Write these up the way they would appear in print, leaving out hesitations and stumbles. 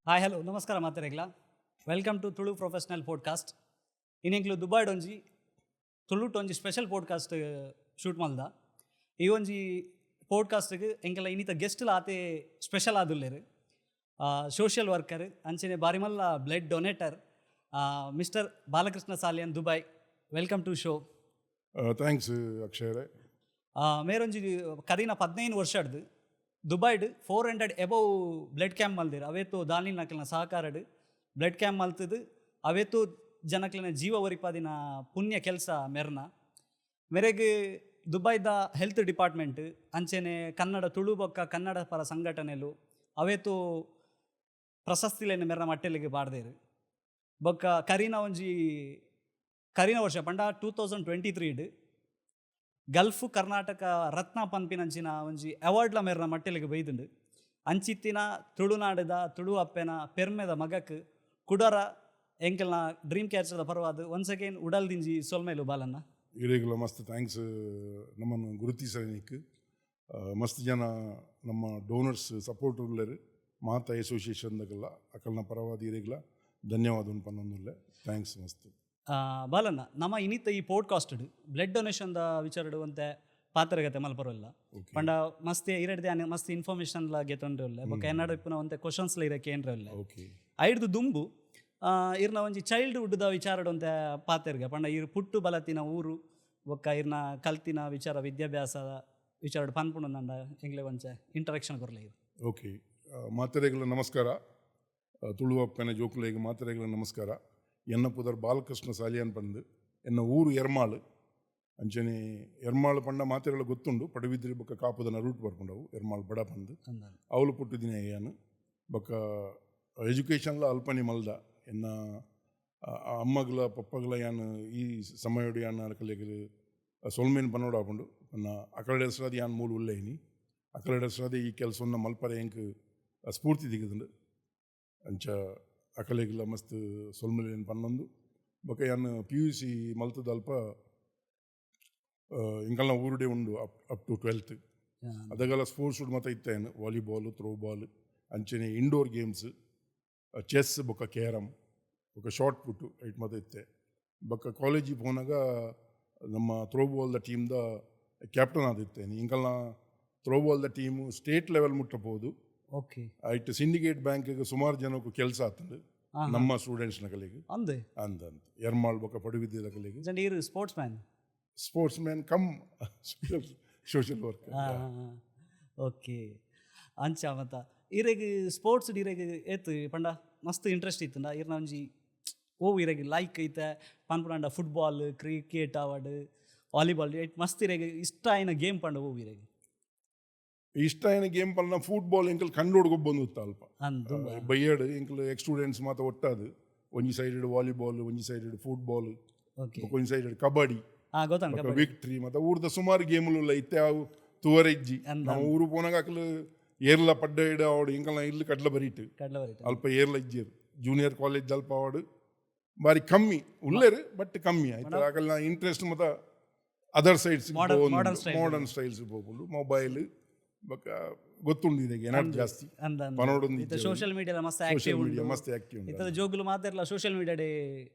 Hi, hello, ನಮಸ್ಕಾರ ಮಾತೆರೆಗ್ಲ. Welcome to Tulu professional podcast. ಇನಿ ಎಂಕ್ಲು ದುಬೈಡ್ ಒಂಜಿ ತುಳುಟ್ ಒಂಜಿ ಸ್ಪೆಷಲ್ ಪೋಡ್ಕಾಸ್ಟ್ ಶೂಟ್ ಮಲ್ದ. ಈ ಒಂಜಿ ಪೋಡ್ಕಾಸ್ಟ್ಗೆ ಎಂಕೆಲ್ಲ ಇನ್ನಿತ ಗೆಸ್ಟ್ಲ ಆತೆ ಸ್ಪೆಷಲ್ ಆದುಲ್ಲೇರು. ಸೋಷಿಯಲ್ ವರ್ಕರ್ ಅಂಚನೆ ಬಾರಿಮಲ್ಲ blood donor mister Balakrishna Salian, Dubai. Welcome to show. Thanks ಅಕ್ಷಯರೇ. ಮೇರೊಂಜಿ ಕರಿನ 15 ವರ್ಷಡ್ದು ದುಬೈಡ್ 400 ಎಬವ್ ಬ್ಲಡ್ ಕ್ಯಾಂಪ್ ಮಲ್ದಿರು. ಅವೇತು ದಾನಿಲ್ನಕ್ಲೆನ ಸಹಕಾರಡ್ ಬ್ಲಡ್ ಕ್ಯಾಂಪ್ ಮಲ್ತದು ಅವೇತು ಜನಕ್ಲೆನ ಜೀವ ಒರಿಪಾದಿನ ಪುಣ್ಯ ಕೆಲಸ ಮೆರ್ನ. ಮೆರೆಗ್ ದುಬೈದ ಹೆಲ್ತ್ ಡಿಪಾರ್ಟ್ಮೆಂಟ್ ಅಂಚೆನೆ ಕನ್ನಡ, ತುಳು ಬೊಕ್ಕ ಕನ್ನಡ ಪರ ಸಂಘಟನೆಲು ಅವೇತು ಪ್ರಶಸ್ತಿಲೆನ್ ಮೆರ್ನ ಮಟ್ಟೆಲಿಗೆ ಪಾಡ್ದೇರು. ಬೊಕ್ಕ ಕರಿನ ಒಂಜಿ ಕರಿನ ವರ್ಷ ಪಂಡ 2023ಡ್ ಗಲ್ಫ್ ಕರ್ನಾಟಕ ರತ್ನ ಪನ್ಪಿನಂಚಿನ ಒಂಜಿ ಅವಾರ್ಡ್ಲ ಮೇರ್ನ ಮಟ್ಟೆಲಿಗೆ ಬೈದುಂಡು. ಅಂಚಿತ್ತಿನ ತುಳುನಾಡುದ ತುಳು ಅಪ್ಪೆನ ಪೆರ್ಮೆದ ಮಗಕ್ ಕುಡರ ಎಂಕಲ್ನ ಡ್ರೀಮ್ ಕ್ಯಾಚರ್ದ ಪರವಾದ್ ಒನ್ಸ್ ಅಗೇನ್ ಉಡಲ್ ದಿಂಜಿ ಸೊಲ್ಮೆಲು ಬಾಲನ್ನ. ಇರೆಗ್ಲ ಮಸ್ತ್ thanks ನಮ್ಮನ್ನು ಗುರುತಿಸಲಿಕ್ಕೆ. ಮಸ್ತ್ ಜನ ನಮ್ಮ ಡೋನರ್ಸ್ ಸಪೋರ್ಟ್ ಉಲ್ಲೆರ್, ಮಾತ ಅಸೋಸಿಯೇಷನ್ದಗಲ್ಲ. ಅಕಲ್ನ ಪರವಾದ ಇರೆಗ್ಲ ಧನ್ಯವಾದ ಪನ್ನೊಂದುಲ್ಲೆ. Thanks ಮಸ್ತ್. ಬಾಲನ್ನ, ನಮ್ಮ ಇನಿತ ಈ ಪೋಡ್ಕಾಸ್ಟ್ ಬ್ಲಡ್ ಡೊನೇಷನ್ the ವಿಚಾರಡು ಒಂತೆ ಪಾತ್ರಗತೆ ಮಲ್ಪರಲ್ಲ. ಪಂಡ ಮಸ್ತ್ ಇರಡ್ದೆ ಮಸ್ತ್ ಇನ್ಫಾರ್ಮೇಶನ್ ಲ ಗೆತೊಂಡ್ರೆ ಉಲ್ಲೆ. ಬೊಕ್ಕ ಎನ್ನಡ ಇಪ್ಪುನ ಒಂತೆ ಕ್ವಶನ್ಸ್ ಲ ಇರ ಕೇಂದ್ರ ಉಲ್ಲೆ. ಐಡ್ದು ದುಂಬು ಇರ್ನ ಒಂಜಿ ಚೈಲ್ಡ್ಹುಡ್ ದ ವಿಚಾರಡ್ ಒಂತೆ ಪಾತೆರ್ಗ. ಪಂಡ ಇರ್ ಪುಟ್ಟು ಬಲತಿನ ಊರು ಬೊಕ್ಕ ಇರ್ನ ಕಲ್ತಿನ ವಿಚಾರ, ವಿದ್ಯಾಭ್ಯಾಸ ವಿಚಾರಡ್ ಪನ್ಪುಂಡು ಎಂಗ್ಲೆ ಒಂಚೆ ಇಂಟ್ರಡಕ್ಷನ್ ಕೊರ್ಲೆ ಇರು. ಓಕೆ, ಮಾತೆರೆಗ್ಲ ನಮಸ್ಕಾರ. ತುಳುವಪ್ಪನ ಜೋಕುಲೆಗ್ ಮಾತೆರೆಗ್ಲ ನಮಸ್ಕಾರ. ಎನ್ನ ಪುದರ್ ಬಾಲಕೃಷ್ಣ ಸಾಲಿಯಾನ್ ಪಂದ್. ಎನ್ನ ಊರು ಎರ್ಮಾಳು. ಅಂಚನೆ ಎರ್ಮಾಳು ಪಂಡ ಮಾತೆರೆಗ್ಲ ಗೊತ್ತುಂಡು. ಪಡುಬಿದ್ರಿ ಬೊಕ್ಕ ಕಾಪುದ ನಡುಟ್ ಬರ್ಪುಂಡವು ಎರ್ಮಾಳು ಬಡ ಪಂದ್. ಅವಳು ಪುಟ್ಟಿದಿನ ಯಾನು. ಬೊಕ್ಕ ಎಜುಕೇಷನ್ಲ ಅಲ್ಪನೆ ಮಲ್ದ. ಎನ್ನ ಅಮ್ಮಗ್ಲ ಪಪ್ಪಗ್ಲ ಯಾನ್ ಈ ಸಮಯಡು ಯಾನ್ ಅಕಲೆಗ್ ಸೊಲ್ಮೆನ್ ಪನೋಡು ಆಪುಂಡು. ಪನ್ನ ಅಕಲೆಡ ಹೆಸ್ರಾದ್ ಯಾನ್ ಮೂಲು ಉಲ್ಲೆ ಇನಿ. ಅಕಲೆಡ ಹೆಸ್ರಾದ್ ಈ ಕೆಲಸವನ್ನು ಮಲ್ಪರೆ ಎಂಕ್ ಸ್ಫೂರ್ತಿ ದಿಗದುಂಡು. ಅಂಚ ಅಕಲೆಗ್ಲ ಮಸ್ತ್ ಸೊಲ್ಮೆಲೆನ್ ಪನ್ನೊಂದು, ಬೊಕ್ಕ ಯಾನ್ ಪಿಯುಸಿ ಮಲ್ತದ ಅಲ್ಪ ಎಂಕಲ್ನ ಊರುಡೆ ಉಂಡು ಅಪ್ ಅಪ್ ಟು 12ತ್. ಅದಗಲ ಸ್ಪೋರ್ಟ್ಸ್ ಮಾತ ಇತ್ತೇನು, ವಾಲಿಬಾಲ್, ಥ್ರೋ ಬಾಲ್, ಅಂಚನೆ ಇಂಡೋರ್ ಗೇಮ್ಸ್, ಚೆಸ್ ಬೊಕ್ಕ ಕ್ಯಾರಮ್ ಬೊಕ್ಕ ಶಾಟ್ ಪುಟ್ಟು ಐಟ್ ಮಾತ ಇತ್ತೆ. ಬೊಕ್ಕ ಕಾಲೇಜಿಗೆ ಪೋನಾಗ ನಮ್ಮ ಥ್ರೋ ಬಾಲ್ದ ಟೀಮ್ದ ಕ್ಯಾಪ್ಟನ್ ಆದಿತ್ತೇನೆ. ಇಂಕಲ್ನ ಥ್ರೋ ಬಾಲ್ದ ಟೀಮು ಸ್ಟೇಟ್ ಲೆವೆಲ್ ಮುಟ್ಟ ಪೋದು. ಐಟ್ ಸಿಂಡಿಕೇಟ್ ಬ್ಯಾಂಕ್ಗೆ ಸುಮಾರು ಜನಕ್ಕೂ ಕೆಲಸ ಆತಂಡು ನಮ್ಮ ಸ್ಟೂಡೆಂಟ್ಸ್ನ ಕಲೆಗೆ. ಅಂದೆ? ಅಂದ ಅಂದ ಎರ್ಮಾಳ್ ಬೊಕ್ಕ ಪಡುಬಿದ್ರಿದ ಕಲೆಗೆ. ಜಂಡ ಇರು sports man. Sports man cum social work. Okay, ಅಂಚ ಮತ್ತ ಇರೆಗ್ ಸ್ಪೋರ್ಟ್ಸ್ ಇರೆಗ್ ಏತ್ ಪಂಡ ಮಸ್ತ್ ಇಂಟ್ರೆಸ್ಟ್ ಇತ್ತುಂಡ? ಇರ್ನ ಒಂಜಿ ಓ ಇರೆಗ್ ಲೈಕ್ ಐತೆ ಪನ್ಪುನಂಡ ಫುಟ್ಬಾಲ್, ಕ್ರಿಕೆಟ್ ಆವಡ್, ವಾಲಿಬಾಲ್, ಏಟ್ ಮಸ್ತ್ ಇರೆಗ್ ಇಷ್ಟ ಆಯಿನ ಗೇಮ್ ಪಂಡ ಓ ಇರೆಗ್? ಇಷ್ಟ ಆಯಿನ ಗೇಮ್ ಪಂಡ ಫುಟ್ಬಾಲ್. ಎಂಕಲ್ ಕಂಡೋಡ್ ಗೊಬ್ಬೊಂದು ಇತ್ತ ಅಲ್ಪ. ಅಂದು. ಬಯ್ಯಡ್ ಎಂಕಲ್ ಎಕ್ಸ್ ಸ್ಟೂಡೆಂಟ್ಸ್ ಮಾತ ಒಟ್ಟಾದು ಒಂಜಿ ಸೈಡ್ ವಾಲಿಬಾಲ್, ಒಂಜಿ ಸೈಡ್ ಫುಟ್ಬಾಲ್, ಒಂಜಿ ಸೈಡ್ ಕಬಡ್ಡಿ. ಹಾ, ಗೊತ್ತಂಡ್. ವಿಕ್ಟ್ರಿ ಮತ್ತೆ ಊರ್ದ ಸುಮಾರು ಗೇಮ್ಲು ಇತ್ತೆ ಅವು ತುವರೆ ಇಜ್ಜಿ. ನಾವು ಊರು ಪೋನಾಗ ಅಕ್ಲು ಏರ್ಲ ಪಡ್ಡ ಇಡ ಅವಡು. ಎಂಕಲ್ನ ಇಲ್ಲು ಕಡ್ಲ ಬರೀಟು. ಕಡ್ಲ ಬರೀಟು. ಅಲ್ಪ ಏರ್ಲ ಇಜ್ಜೇರು. ಜೂನಿಯರ್ ಕಾಲೇಜ್ ಅಲ್ಪ ಅವಡು ಬಾರಿ ಕಮ್ಮಿ ಉಲ್ಲೇರು, ಬಟ್ ಕಮ್ಮಿ ಆಯ್ತು. ಅಕಲ್ನ ಇಂಟ್ರೆಸ್ಟ್ ಮತ್ತ other sides. Modern style. Modern styles ಪೋಪುಂಡು. ಮೊಬೈಲ್ ಬೊಕ್ಕ ಗೊತ್ತುಂಡು ಇದಕ್ಕೆ ಏನಾದ್ರು ಜಾಸ್ತಿ ಅಂದ. ಪನೋಡೊಂದು. ಇತ್ತೆ ಸೋಷಿಯಲ್ ಮೀಡಿಯಾ ಮಸ್ತ್ ಸೋಷಿಯಲ್ ಆಕ್ಟಿವ್ ಮೀಡಿಯಾ ಉಂಡು. ಮಸ್ತ್ ಆಕ್ಟಿವ್ ಉಂಡು. ಇತ್ತದ ಜೋಗುಲು ಮಾತೆರ್ಲ ಸೋಷಿಯಲ್ ಮೀಡಿಯಾ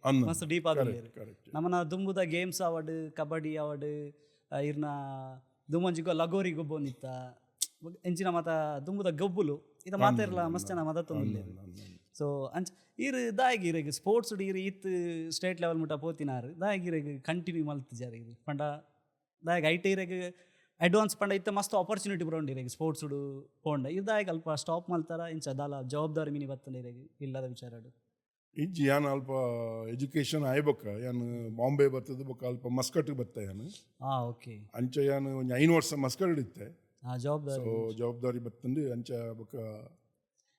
ಅಂದ್. ಮಸ್ತ್ ಡೀಪ್ ಆದುಲ್ಲೇರು. ಕರೆಕ್ಟ್. ನಮನ ದುಂಬುದ ಗೇಮ್ಸ್ ಆವಡ್, ಕಬಡ್ಡಿ ಆವಡ್, ಇರ್ನ ದುಂಬೊಂಜಿ ಲಗೋರಿ ಗೊಬ್ಬೊಂದಿತ್ತ, ಎಂಚಿನ ಮಾತ ದುಂಬುದ ಗೊಬ್ಬುಲು ಇತ್ತ ಮಾತೆರ್ಲ ಮಸ್ತ್ ಜನ ಮದತ್ತೊಂದುಲ್ಲೇರು. ಸೊ ಅಂಚ ಈರ್ ದಾಯಗ್ ಇರೆಗ್ ಸ್ಪೋರ್ಟ್ಸ್ ಇರ್ ಇತ್ ಸ್ಟೇಟ್ ಲೆವೆಲ್ ಮುಟ್ಟ ಪೋತಿನಾರ್, ದಾಯಗ್ ಇರೆಗ್ ಕಂಟಿನ್ಯೂ ಮಲ್ತಿಜಾರ್ ಇರ್? ಪಂಡ ದಾಯಗ್ ಐಟ್ ಇರೆಗ್ ಅಡ್ವಾನ್ಸ್ ಪಂಡ ಇತ್ತೆ ಮಸ್ತ್ ಆಪರ್ಚುನಿಟಿ ಬರೋಂಡು ಇರೆಗ್ ಸ್ಪೋರ್ಟ್ಸ್ ಪೋಂಡ. ಇರ್ ದಾಯಗ್ ಅಲ್ಪ ಸ್ಟಾಪ್ ಮಲ್ತಾರ? ಇಂಚ ದಾಲ ಜವಾಬ್ದಾರಿ ಮಿನಿ ಬತ್ತಂಡ ಇರೆಗ್ ಇಲ್ಲದ ವಿಚಾರಡ್? ಇಜ್ಜಿ, ಯಾನ್ ಅಲ್ಪ ಎಜುಕೇಶನ್ ಆಯ್ ಬೊಕ್ಕ ಯಾನ್ ಬಾಂಬೆ ಬತ್ತದ. ಬೊಕ್ಕ ಅಲ್ಪ ಮಸ್ಕಟ್ ಬತ್ತ ಯಾನ್. ಹಾ ಓಕೆ ಅಂಚ ಯಾನ್ ಒಂಜಿ 5 ವರ್ಷ ಮಸ್ಕಟ್ ಇತ್ತೆ. ಜವಾಬ್ದಾರಿ. ಸೊ ಜವಾಬ್ದಾರಿ ಬತ್ತಂದು ಅಂಚ ಬೊಕ್ಕ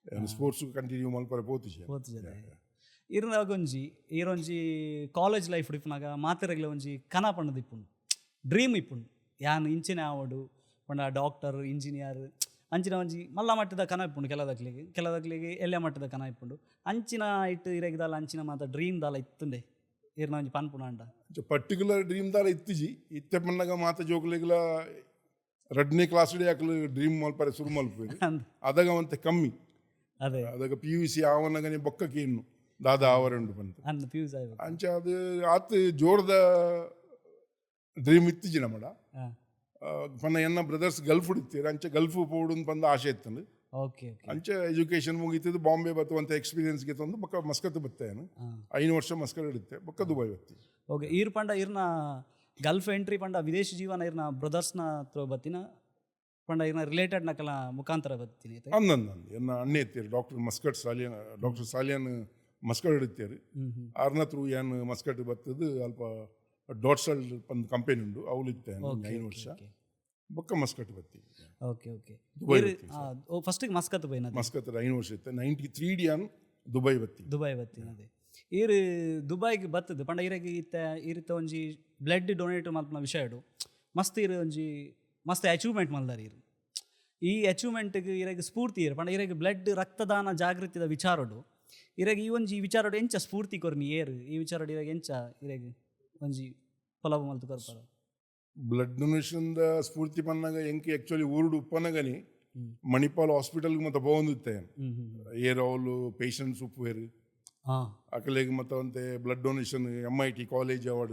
ಯಾನ್ ಸ್ಪೋರ್ಟ್ಸ್ ಕಂಟಿನ್ಯೂ ಮಲ್ಪರೆ ಪೋತಿಜೆ. ಪೋತುಜೆ. ಇರ್ನಾಗ ಒಂಜಿ ಈರೊಂಜಿ ಕಾಲೇಜ್ ಲೈಫ್ ಇಪ್ಪುನಾಗ ಮಾತೆರೆಗ್ಲ ಒಂಜಿ ಕನ ಪಂಡದು ಇಪ್ಪುಂಡು, ಡ್ರೀಮ್ ಇಪ್ಪುಂಡು. ಯಾನ್ ಇಂಚಿನ ಆವಡು ಪಂಡ ಡಾಕ್ಟರ್, ಇಂಜಿನಿಯರ್, ಅಂಚಿನ ಒಂಜಿ ಮಲ್ಲ ಮಟ್ಟದ ಕನ ಇಪ್ಪುಂಡು ಕೆಲದಕ್ಲೆಗ್. ಕೆಲದಕ್ಲೆಗ್ ಎಲ್ಯ ಮಟ್ಟದ ಕನ ಇಪ್ಪುಂಡು. ಅಂಚಿನ ಇಟ್ಟು ಇರೆಗ್ ದಾಲ ಅಂಚಿನ ಮಾತ ಡ್ರೀಮ್ ದಾಲ ಇತ್ತುಂಡೆ ಇರ್ನ ಒಂಜಿ ಪನ್ಪುನ ಅಂಡ? ಪರ್ಟಿಕ್ಯುಲರ್ ಡ್ರೀಮ್ ದಾಲ ಇತ್ತಿಜಿ. ಇತ್ತೆ ಪನ್ನಗ ಮಾತ ಜೋಕುಲೆಗ್ಲ ರಡ್ಡನೇ ಕ್ಲಾಸ್ ಅಕ್ಲು ಡ್ರೀಮ್ ಮಲ್ಪರೆ ಶುರು ಮಲ್ಪುವೆರ್. ಅಂದ್. ಅದಾಗ ಒಂತೆ ಕಮ್ಮಿ. ಅದೇ. ಅದಕ್ಕೆ ಪಿಯುಸಿ ಆವನಗನೆ ಬೊಕ್ಕ ಕೇನು ದಾದ ಆವರೆ ಉಂಡು ಪಂತ. ಅಂದ್ ಪಿಯುಸಿ ಆಯ್ತು. ಅಂಚ ಅದು ಆತ್ ಜೋರ್ದ ಡ್ರೀಮ್ ಇತ್ತಿಜಿ ನಮ್ಮಡ. ಪಂಡ ಎನ್ನ ಬ್ರದರ್ಸ್ ಗಲ್ಫ್ ಇತ್ತೀರ, ಅಂಚ ಗಲ್ಫ್ ಪೋಡು ಪಂದ ಆಶೆ ಇತ್ತಂದು. ಓಕೆ ಓಕೆ ಅಂಚ ಎಜುಕೇಶನ್ ಮುಗೀತದ್ದು ಬಾಂಬೆ ಬತ್ತುವಂತ ಎಕ್ಸ್ಪೀರಿಯನ್ಸ್ಗೆ ತಂದು ಬೊಕ್ಕ ಮಸ್ಕತ್ ಬತ್ತೇನು. 5 ವರ್ಷ ಮಸ್ಕತ್ ಇಡುತ್ತೆ, ಬೊಕ್ಕ ದುಬೈ ಬತ್ತಿ. ಓಕೆ, ಈರ್ ಪಂಡ ಇರ್ನ ಗಲ್ಫ್ ಎಂಟ್ರಿ ಪಂಡ ವಿದೇಶಿ ಜೀವನ ಇರ್ನ ಬ್ರದರ್ಸ್ನ ಹತ್ರ ಬತ್ತಿನ ಪಂಡ ಇರ್ನ ರಿಲೇಟೆಡ್ ನಕಲ ಮುಖಾಂತರ ಬತ್ತೀನಿ ಐತೆ? ಅಂದಂದು ಎನ್ನ ಅಣ್ಣೆ ಇತ್ತೀರು, doctor Muscat Salian, doctor Salian Muscat ಇಡುತ್ತೀರು. ಹ್ಮ್ ಹ್ಮ್ ಆರ್ನ ಥ್ರೂ ಏನ್ ಮಸ್ಕಟ್ ಬತ್ತದು. ಅಲ್ಪ ಡಾಟ್ಸಲ್ ಒಂದು ಕಂಪೆನಿ ಉಂಡು, ಅವಳು ಇತ್ತೆ 5 ವರ್ಷ. ಬೊಕ್ಕ ಮಸ್ಕಟ್ ಬತ್ತಿ. ಓಕೆ ಓಕೆ ದುಬೈ ಬತ್ತಿ. ಫಸ್ಟಿಗೆ ಮಸ್ಕತ್ ಪೋಯಿನ? ಮಸ್ಕತ್ 5 ವರ್ಷ ಇತ್ತೆ. 93 ಡಿ ಆನ್ ದುಬೈ ಬತ್ತಿ. ದುಬೈ ಬತ್ತಿ, ಅದೇ. ಈರ್ ದುಬೈಗೆ ಬತ್ತದು ಪಂಡ ಇರೆಗ್ ಇತ್ತ ಈರಿತ್ತ ಒಂಜಿ ಬ್ಲಡ್ ಡೊನೇಟ್ ಮಲ್ಪುನ ವಿಷಯಡು ಮಸ್ತ್ ಇರು ಒಂಜಿ ಮಸ್ತ್ ಅಚೀವ್ಮೆಂಟ್ ಮಲ್ದಾರ ಇರು. ಈ ಅಚೀವ್ಮೆಂಟ್ಗೆ ಇರೆಗ್ ಸ್ಫೂರ್ತಿ ಇರು ಪಂಡ ಇರೆಗ್ ಬ್ಲಡ್ ರಕ್ತದಾನ ಜಾಗೃತಿದ ವಿಚಾರಡು ಇರೆಗ್ ಈ ಒಂಜಿ ವಿಚಾರಡು ಎಂಚ ಸ್ಫೂರ್ತಿ ಕೊರ್ನಿ ಏರು? ಈ ವಿಚಾರಡು ಇರೆಗ್ ಎಂಚ ಇರೆಗ್ ಒಂಜಿ ಪೊಲಬು ಮಲ್ತು ಕೊರ್ಪರ? ಬ್ಲಡ್ ಡೊನೇಷನ್ the ಸ್ಫೂರ್ತಿ ಪನ್ನಾಗ ಎಂಕ್ ಆಕ್ಚುಲಿ ಊರುಡು ಉಪ್ಪನಗನಿ ಮಣಿಪಾಲ್ ಹಾಸ್ಪಿಟಲ್ಗೆ ಮತ್ತೆ ಪೋವೊಂದಿತ್ತೆ. ಹ್ಮ್ ಹ್ಮ್ ಏರ್ ಅವಳು ಪೇಷಂಟ್ಸ್ ಉಪ್ಪುವೇರು. ಅಕಲೆಗ್ ಮತ್ತೆ ಒಂತೆ blood donation MIT college award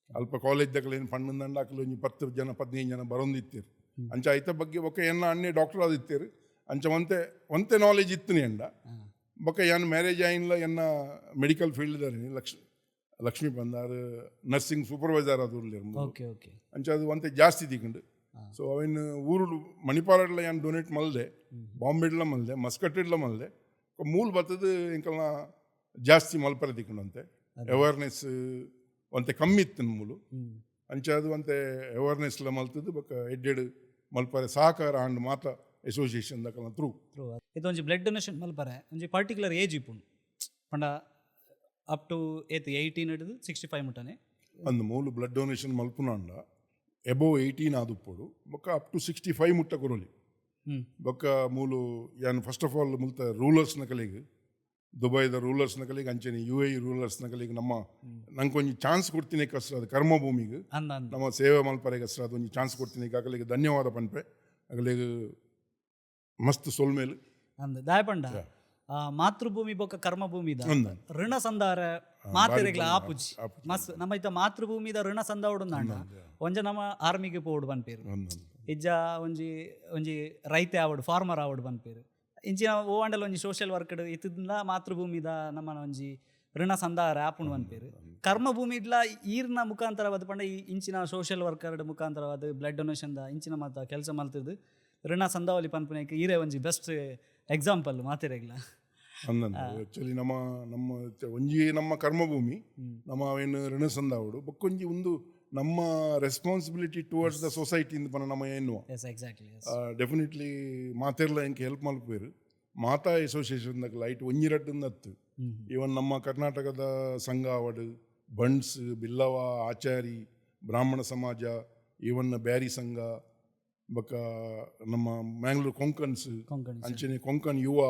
ಅಲ್ಪ ಕಾಲೇಜ್ ದಕಲೇನು ಫಂಡ್ ಅಕಲೆ ಒಂಜಿ 10 ಜನ 15 ಜನ ಬರೊಂದಿತ್ತೀರು. ಅಂಚ ಐತ ಬಗ್ಗೆ ಬೊಕ್ಕ ಎನ್ನ ಅಣ್ಣೆ ಡಾಕ್ಟರ್ ಆದಿತ್ತೀರು. ಅಂಚ ಒಂತೆ ಒಂತೆ ನಾಲೆಜ್ ಇತ್ತು ಎಂಡ. ಬೊಕ್ಕ ಯಾನ್ ಮ್ಯಾರೇಜ್ ಆಯಿನ್ಲ ಎನ್ನ medical field Lakshmi Lakshmi Bandaru nursing supervisor ಅದು. ಓಕೆ ಓಕೆ ಅಂಚ ಅದು ಒಂತೆ ಜಾಸ್ತಿ ದಿಕ್ಕುಂಡು. ಸೊ ಅವಿನ್ ಊರುಡು ಮಣಿಪಾಲಡ್ಲ ಯಾನ್ ಡೊನೇಟ್ ಮಲ್ದೆ, ಬಾಂಬೆಡ್ಲ ಮಲ್ದೆ, ಮಸ್ಕಟ್ಟಿಡ್ಲ ಮಲ್ದೆ. ಮೂಲ ಬತ್ತದು ಎಂಕಲ್ನ ಜಾಸ್ತಿ ಮಲ್ಪರೆ ದಿಕ್ಕುಂಡು. ಅಂತೆ ಅವೇರ್ನೆಸ್ ಒಂತೆ ಕಮ್ಮಿ ಇತ್ತು ಮೂಲು. ಅಂಚ ಅದು ಒಂತೆ ಅವೇರ್ನೆಸ್ಲ ಮಲ್ತದ್ದು ಬೊಕ್ಕ ಎಡ್ಡೆಡ್ ಮಲ್ಪರೆ ಸಹಕಾರ ಆಂಡ್ ಮಾತ ಅಸೋಸಿಯೇಷನ್ ದಕಲ್ನ ಥ್ರೂ. ಥ್ರೂ. ಇದು ಒಂಜಿ ಬ್ಲಡ್ ಡೊನೇಷನ್ ಮಲ್ಪರೆ ಒಂಜಿ ಪರ್ಟಿಕ್ಯುಲರ್ ಏಜ್ ಇಪ್ಪುಂಡು ಪಂಡ ಅಪ್ ಟು ಏತ್ 18 ಹಿಡಿದು 65 ಮುಟ್ಟನೆ? ಅಂದ್ ಮೂಲು ಬ್ಲಡ್ ಡೊನೇಷನ್ ಮಲ್ಪುನಾಂಡ ಎಬೋವ್ 18 ಆದುಪ್ಪೊಡು, ಬೊಕ್ಕ ಅಪ್ ಟು 65 ಮುಟ್ಟ ಕೊರೊಲಿ. ಬೊಕ್ಕ ಮೂಲು ಯಾನ್ ಫಸ್ಟ್ ಆಫ್ ಆಲ್ ಮುಲ್ತ ರೂಲರ್ಸ್ನ ಕಲೆಗ್, ದುಬೈದ ರೂಲರ್ಸ್ನ ಕಲೆಗ್, ಅಂಚನೆ ಯುಎಇ ರೂಲರ್ಸ್ನ ಕಲೆಗ್ ನಮ್ಮ ನಂಗೆ ಒಂಜಿ ಚಾನ್ಸ್ ಕೊಡ್ತೀನಿ ಕಸ್ರ ಅದು ಕರ್ಮಭೂಮಿಗೆ ಅಂದ ಅಂದ ನಮ್ಮ ಸೇವೆ ಮಲ್ಪರೆಗೆ ಹಸ್ರ ಅದು ಒಂಜಿ ಚಾನ್ಸ್ ಕೊಡ್ತೀನಿ ಅಕಲೆಗೆ ಧನ್ಯವಾದ ಪನ್ಪೆ. ಅಕಲೆಗ್ ಮಸ್ತ್ ಸೊಲ್ಮೇಲ್. ಅಂದ್ ದಾಯ ಪಂಡ ಮಾತೃಭೂಮಿ ಬೊಕ್ಕ ಕರ್ಮಭೂಮಿದ ಅಂದ ಋಣ ಸಂದಾರ ಮಾತೆರೆಗ್ಲ ಆಪುಜಿ. ಆಪುಜಿ. ಮಸ್ತ್ ನಮ್ಮ ಇತ್ತ ಮಾತೃಭೂಮಿದ ಋಣ ಸಂದಾವಡು ಅಂಡ ಒಂಜ ನಮ್ಮ ಆರ್ಮಿಗೆ ಪೋಡು ಪನ್ಪೇರು, ಇಜ್ಜ ಒಂಜಿ ಒಂಜಿ ರೈತೆ ಆವಡು, ಫಾರ್ಮರ್ ಆವಡು ಪನ್ಪೇರು. ಇಂಚಿನ ಓವಾಂಡಲ ಒಂಜಿ ಸೋಷಿಯಲ್ ವರ್ಕ್ ಇತ್ತದ ಮಾತೃಭೂಮಿದ ನಮ್ಮನ ಒಂಜಿ ಋಣ ಸಂದಾರ ಆಪುಂಡು ಪನ್ಪೇರು. ಕರ್ಮಭೂಮಿ ಇಡ್ಲ ಈರ್ನ ಮುಖಾಂತರವಾದ ಪಂಡ ಈ ಇಂಚಿನ ಸೋಷಿಯಲ್ ವರ್ಕರ್ ಮುಖಾಂತರವಾದ ಬ್ಲಡ್ ಡೊನೇಷನ್ the ಇಂಚಿನ ಮಾತ ಕೆಲಸ ಮಲ್ತದ್ದು ಋಣ ಸಂದಾವಲಿ ಪನ್ಪುನೇಕ್ ಈರೇ ಒಂಜಿ ಬೆಸ್ಟ್ ಎಕ್ಸಾಂಪಲ್ ಮಾತೆರೆಗ್ಲ. ಅಂದಂದು ಆಕ್ಚುಲಿ ನಮ್ಮ ನಮ್ಮ ಒಂಜಿ ನಮ್ಮ ಕರ್ಮಭೂಮಿ ನಮ್ಮ ಅವೇನು ಋಣ ಸಂದಾವಡು, ಬೊಕ್ಕೊಂಜಿ ಒಂದು ನಮ್ಮ ರೆಸ್ಪಾನ್ಸಿಬಿಲಿಟಿ ಟುವರ್ಡ್ಸ್ the society ಇಂದ ಪನ ನಮ್ಮ ಎನ್ನುವ. ಎಸ್ ಎಕ್ಸಾಕ್ಟ್ಲಿ ಡೆಫಿನೆಟ್ಲಿ ಮಾತೆರ್ಲ ಎಂಕ್ ಹೆಲ್ಪ್ ಮಲ್ಪುವೆರು. ಮಾತಾ ಅಸೋಸಿಯೇಷನ್ ಲೈಟ್ ಒಂಜಿ ರಡ್ಡ್ ನತ್ತು. ಈವನ್ ನಮ್ಮ ಕರ್ನಾಟಕದ ಸಂಘ ಆವಡ್, ಬಂಟ್ಸ್, ಬಿಲ್ಲವ, ಆಚಾರಿ, ಬ್ರಾಹ್ಮಣ ಸಮಾಜ, ಈವನ್ ಬ್ಯಾರಿ ಸಂಘ, ಬೊಕ್ಕ ನಮ್ಮ ಮ್ಯಾಂಗ್ಳೂರ್ ಕೊಂಕನ್ಸ್, ಕೊಂಕಣಿ. ಅಂಚನೆ ಕೊಂಕಣ್ ಯುವ,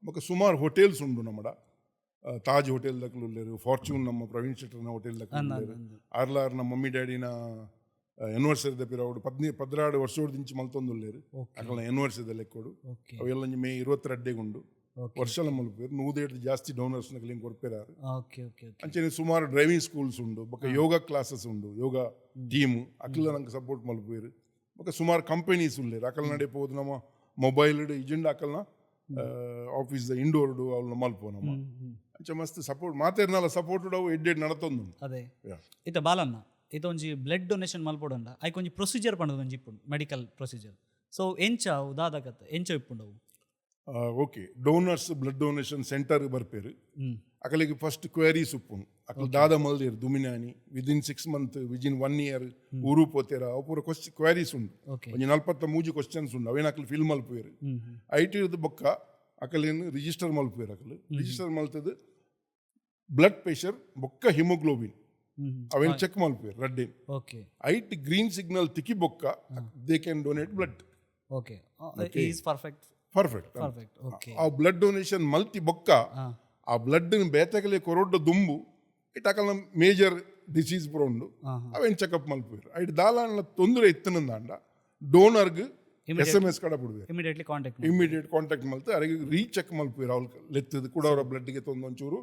ಬೊಕ್ಕ ಸುಮಾರು ಹೋಟೆಲ್ಸ್ ಉಂಡು ನಮ್ಮಡ. ತಾಜ್ ಹೋಟೆಲ್ ದಕ್ಲು ಉಲ್ಲೇರು, ಫಾರ್ಚೂನ್ ನಮ್ಮ ಪ್ರವೀಣ್ ಶೆಟ್ಟರ್ನ ಹೋಟೆಲ್ ದಕ್ಲು ಉಲ್ಲೇರು. ಆರ್ಲಾರ್ ನಮ್ಮ ಮಮ್ಮಿ ಡ್ಯಾಡಿನ ಎನ್ವರ್ಸರಿದ ಪಿರವುಡು 12 ವರ್ಷೋಡು ದಿಂಚಿ ಮಲ್ತೊಂದುಲ್ಲೇರು. ಅಕಲ್ನ ಎನ್ವರ್ಸರಿದ ಲೆಕ್ಕೋಡು. ಅವೆಲ್ಲ ಒಂಜಿ ಮೇ 22ಗೆ ಉಂಡು. ವರ್ಷಲ ಮಲ್ಪೇರು. 105 ಜಾಸ್ತಿ ಡೋನರ್ಸ್ ನಕಲಿಂಗ್ ಕೊರ್ಪೇರಾರು. ಓಕೆ ಓಕೆ ಓಕೆ ಅಂಚನೆ ಸುಮಾರು ಡ್ರೈವಿಂಗ್ ಸ್ಕೂಲ್ಸ್ ಉಂಡು, ಬೊಕ್ಕ ಯೋಗ ಕ್ಲಾಸಸ್ ಉಂಡು, ಯೋಗ ಟೀಮ್ ಅಕ್ಲ ನಂಗೆ ಸಪೋರ್ಟ್ ಮಲ್ಪೇರು. ಬೊಕ್ಕ ಸುಮಾರು ಕಂಪನೀಸ್ ಉಲ್ಲೇರು. ಅಕಲ್ ನಡೆ ಪೋದು ನಮ್ಮ ಮೊಬೈಲ್ ಇಜೆಂಡ ಅಕಲ್ನ ಆಫೀಸ್ ಇಂಡೋರ್ಡು ಅವನ್ನ ಮಲ್ಪೋ ನಮ್ಮ. ಅಂಚ ಮಸ್ತ್ ಸಪೋರ್ಟ್ ಮಾತೇರ್ನಲ್ಲ ಸಪೋರ್ಟ್ ಅವು ಎಡ್ಡೆಡ್ ನಡತೊಂದು. ಅದೇ. ಇತ್ತ ಬಾಲನ್ನ ಇತ್ತ ಒಂಜಿ ಬ್ಲಡ್ ಡೊನೇಷನ್ ಮಲ್ಪೊಡಂಡ ಐಕ್ ಒಂಜಿ ಪ್ರೊಸೀಜರ್ ಪಂಡದ ಒಂಜಿ ಇಪ್ಪುಂಡು, ಮೆಡಿಕಲ್ ಪ್ರೊಸೀಜರ್. ಸೊ ಎಂಚ ಅವು ದಾದ ಕತೆ ಎಂಚ ಇಪ್ಪುಂಡು ಅವು? Okay, donors blood donation centre ಬರ್ಪೇರು. ಅಕಲಿಗೆ ಫಸ್ಟ್ ಕ್ವೆರೀಸ್ ಉಪ್ಪುಂಡು. ಅಕಲ್ ದಾದ ಮಲ್ದಿರ್ ದುಮಿನಾನಿ, within 6 month, within one year ಊರು ಪೋತೇರ, ಅವು ಪೂರ ಕ್ವೆರೀಸ್ ಉಂಡು. ಒಂಜಿ 43 ಕ್ವಶನ್ಸ್ ಉಂಡು. ಅವೇನು ಅಕಲ್ ಫಿಲ್ ಮಲ್ಪುವೆರು. IT ಇರ್ದು ಬೊಕ್ಕ ಅಕಲೇನು register ಮಲ್ಪುವೆರು. Akal register ಮಲ್ತದ್ದು blood pressure ಬೊಕ್ಕ ಹಿಮೋಗ್ಲೋಬಿನ್ ಅವೇನು ಚೆಕ್ ಮಲ್ಪುವೆರು ರಡ್ಡೆ. ಐಟ್ ಗ್ರೀನ್ ಸಿಗ್ನಲ್ ತಿಕ್ಕಿ ಬೊಕ್ಕ they can donate blood. Okay, is perfect. Perfect. Perfect, okay. ಆ ಬ್ಲಡ್ ಡೊನೇಷನ್ ಮಲ್ತಿ ಬೊಕ್ಕ ಆ ಬ್ಲಡ್ ಬೇತಕಲೆ ಕೊರೊಡ್ಡ ದುಂಬು it ಅಕಲ್ನ ಮೇಜರ್ ಡಿಸೀಸ್ ಪೂರ ಉಂಡು, ಅವೇನು ಚೆಕಪ್ ಮಲ್ಪುವೆರು. ಐಟ್ ದಾಲಾಂಡ ತೊಂದರೆ ಇತ್ತನಂದಾಂಡ ಡೋನರ್ಗ್ ಎಸ್ ಎಮ್ ಎಸ್ ಕಡಪುಡುವೆರ್. Immediately contact. Immediate contact ಮಲ್ತು ಅರೆಗ್ ರೀಚೆಕ್ ಮಲ್ಪುವೆರ್. ಅವ್ಲು ಲೆತ್ತದು ಕುಡ ಅವರ ಬ್ಲಡ್ಗೆ ತೊಂದು ಒಂಚೂರು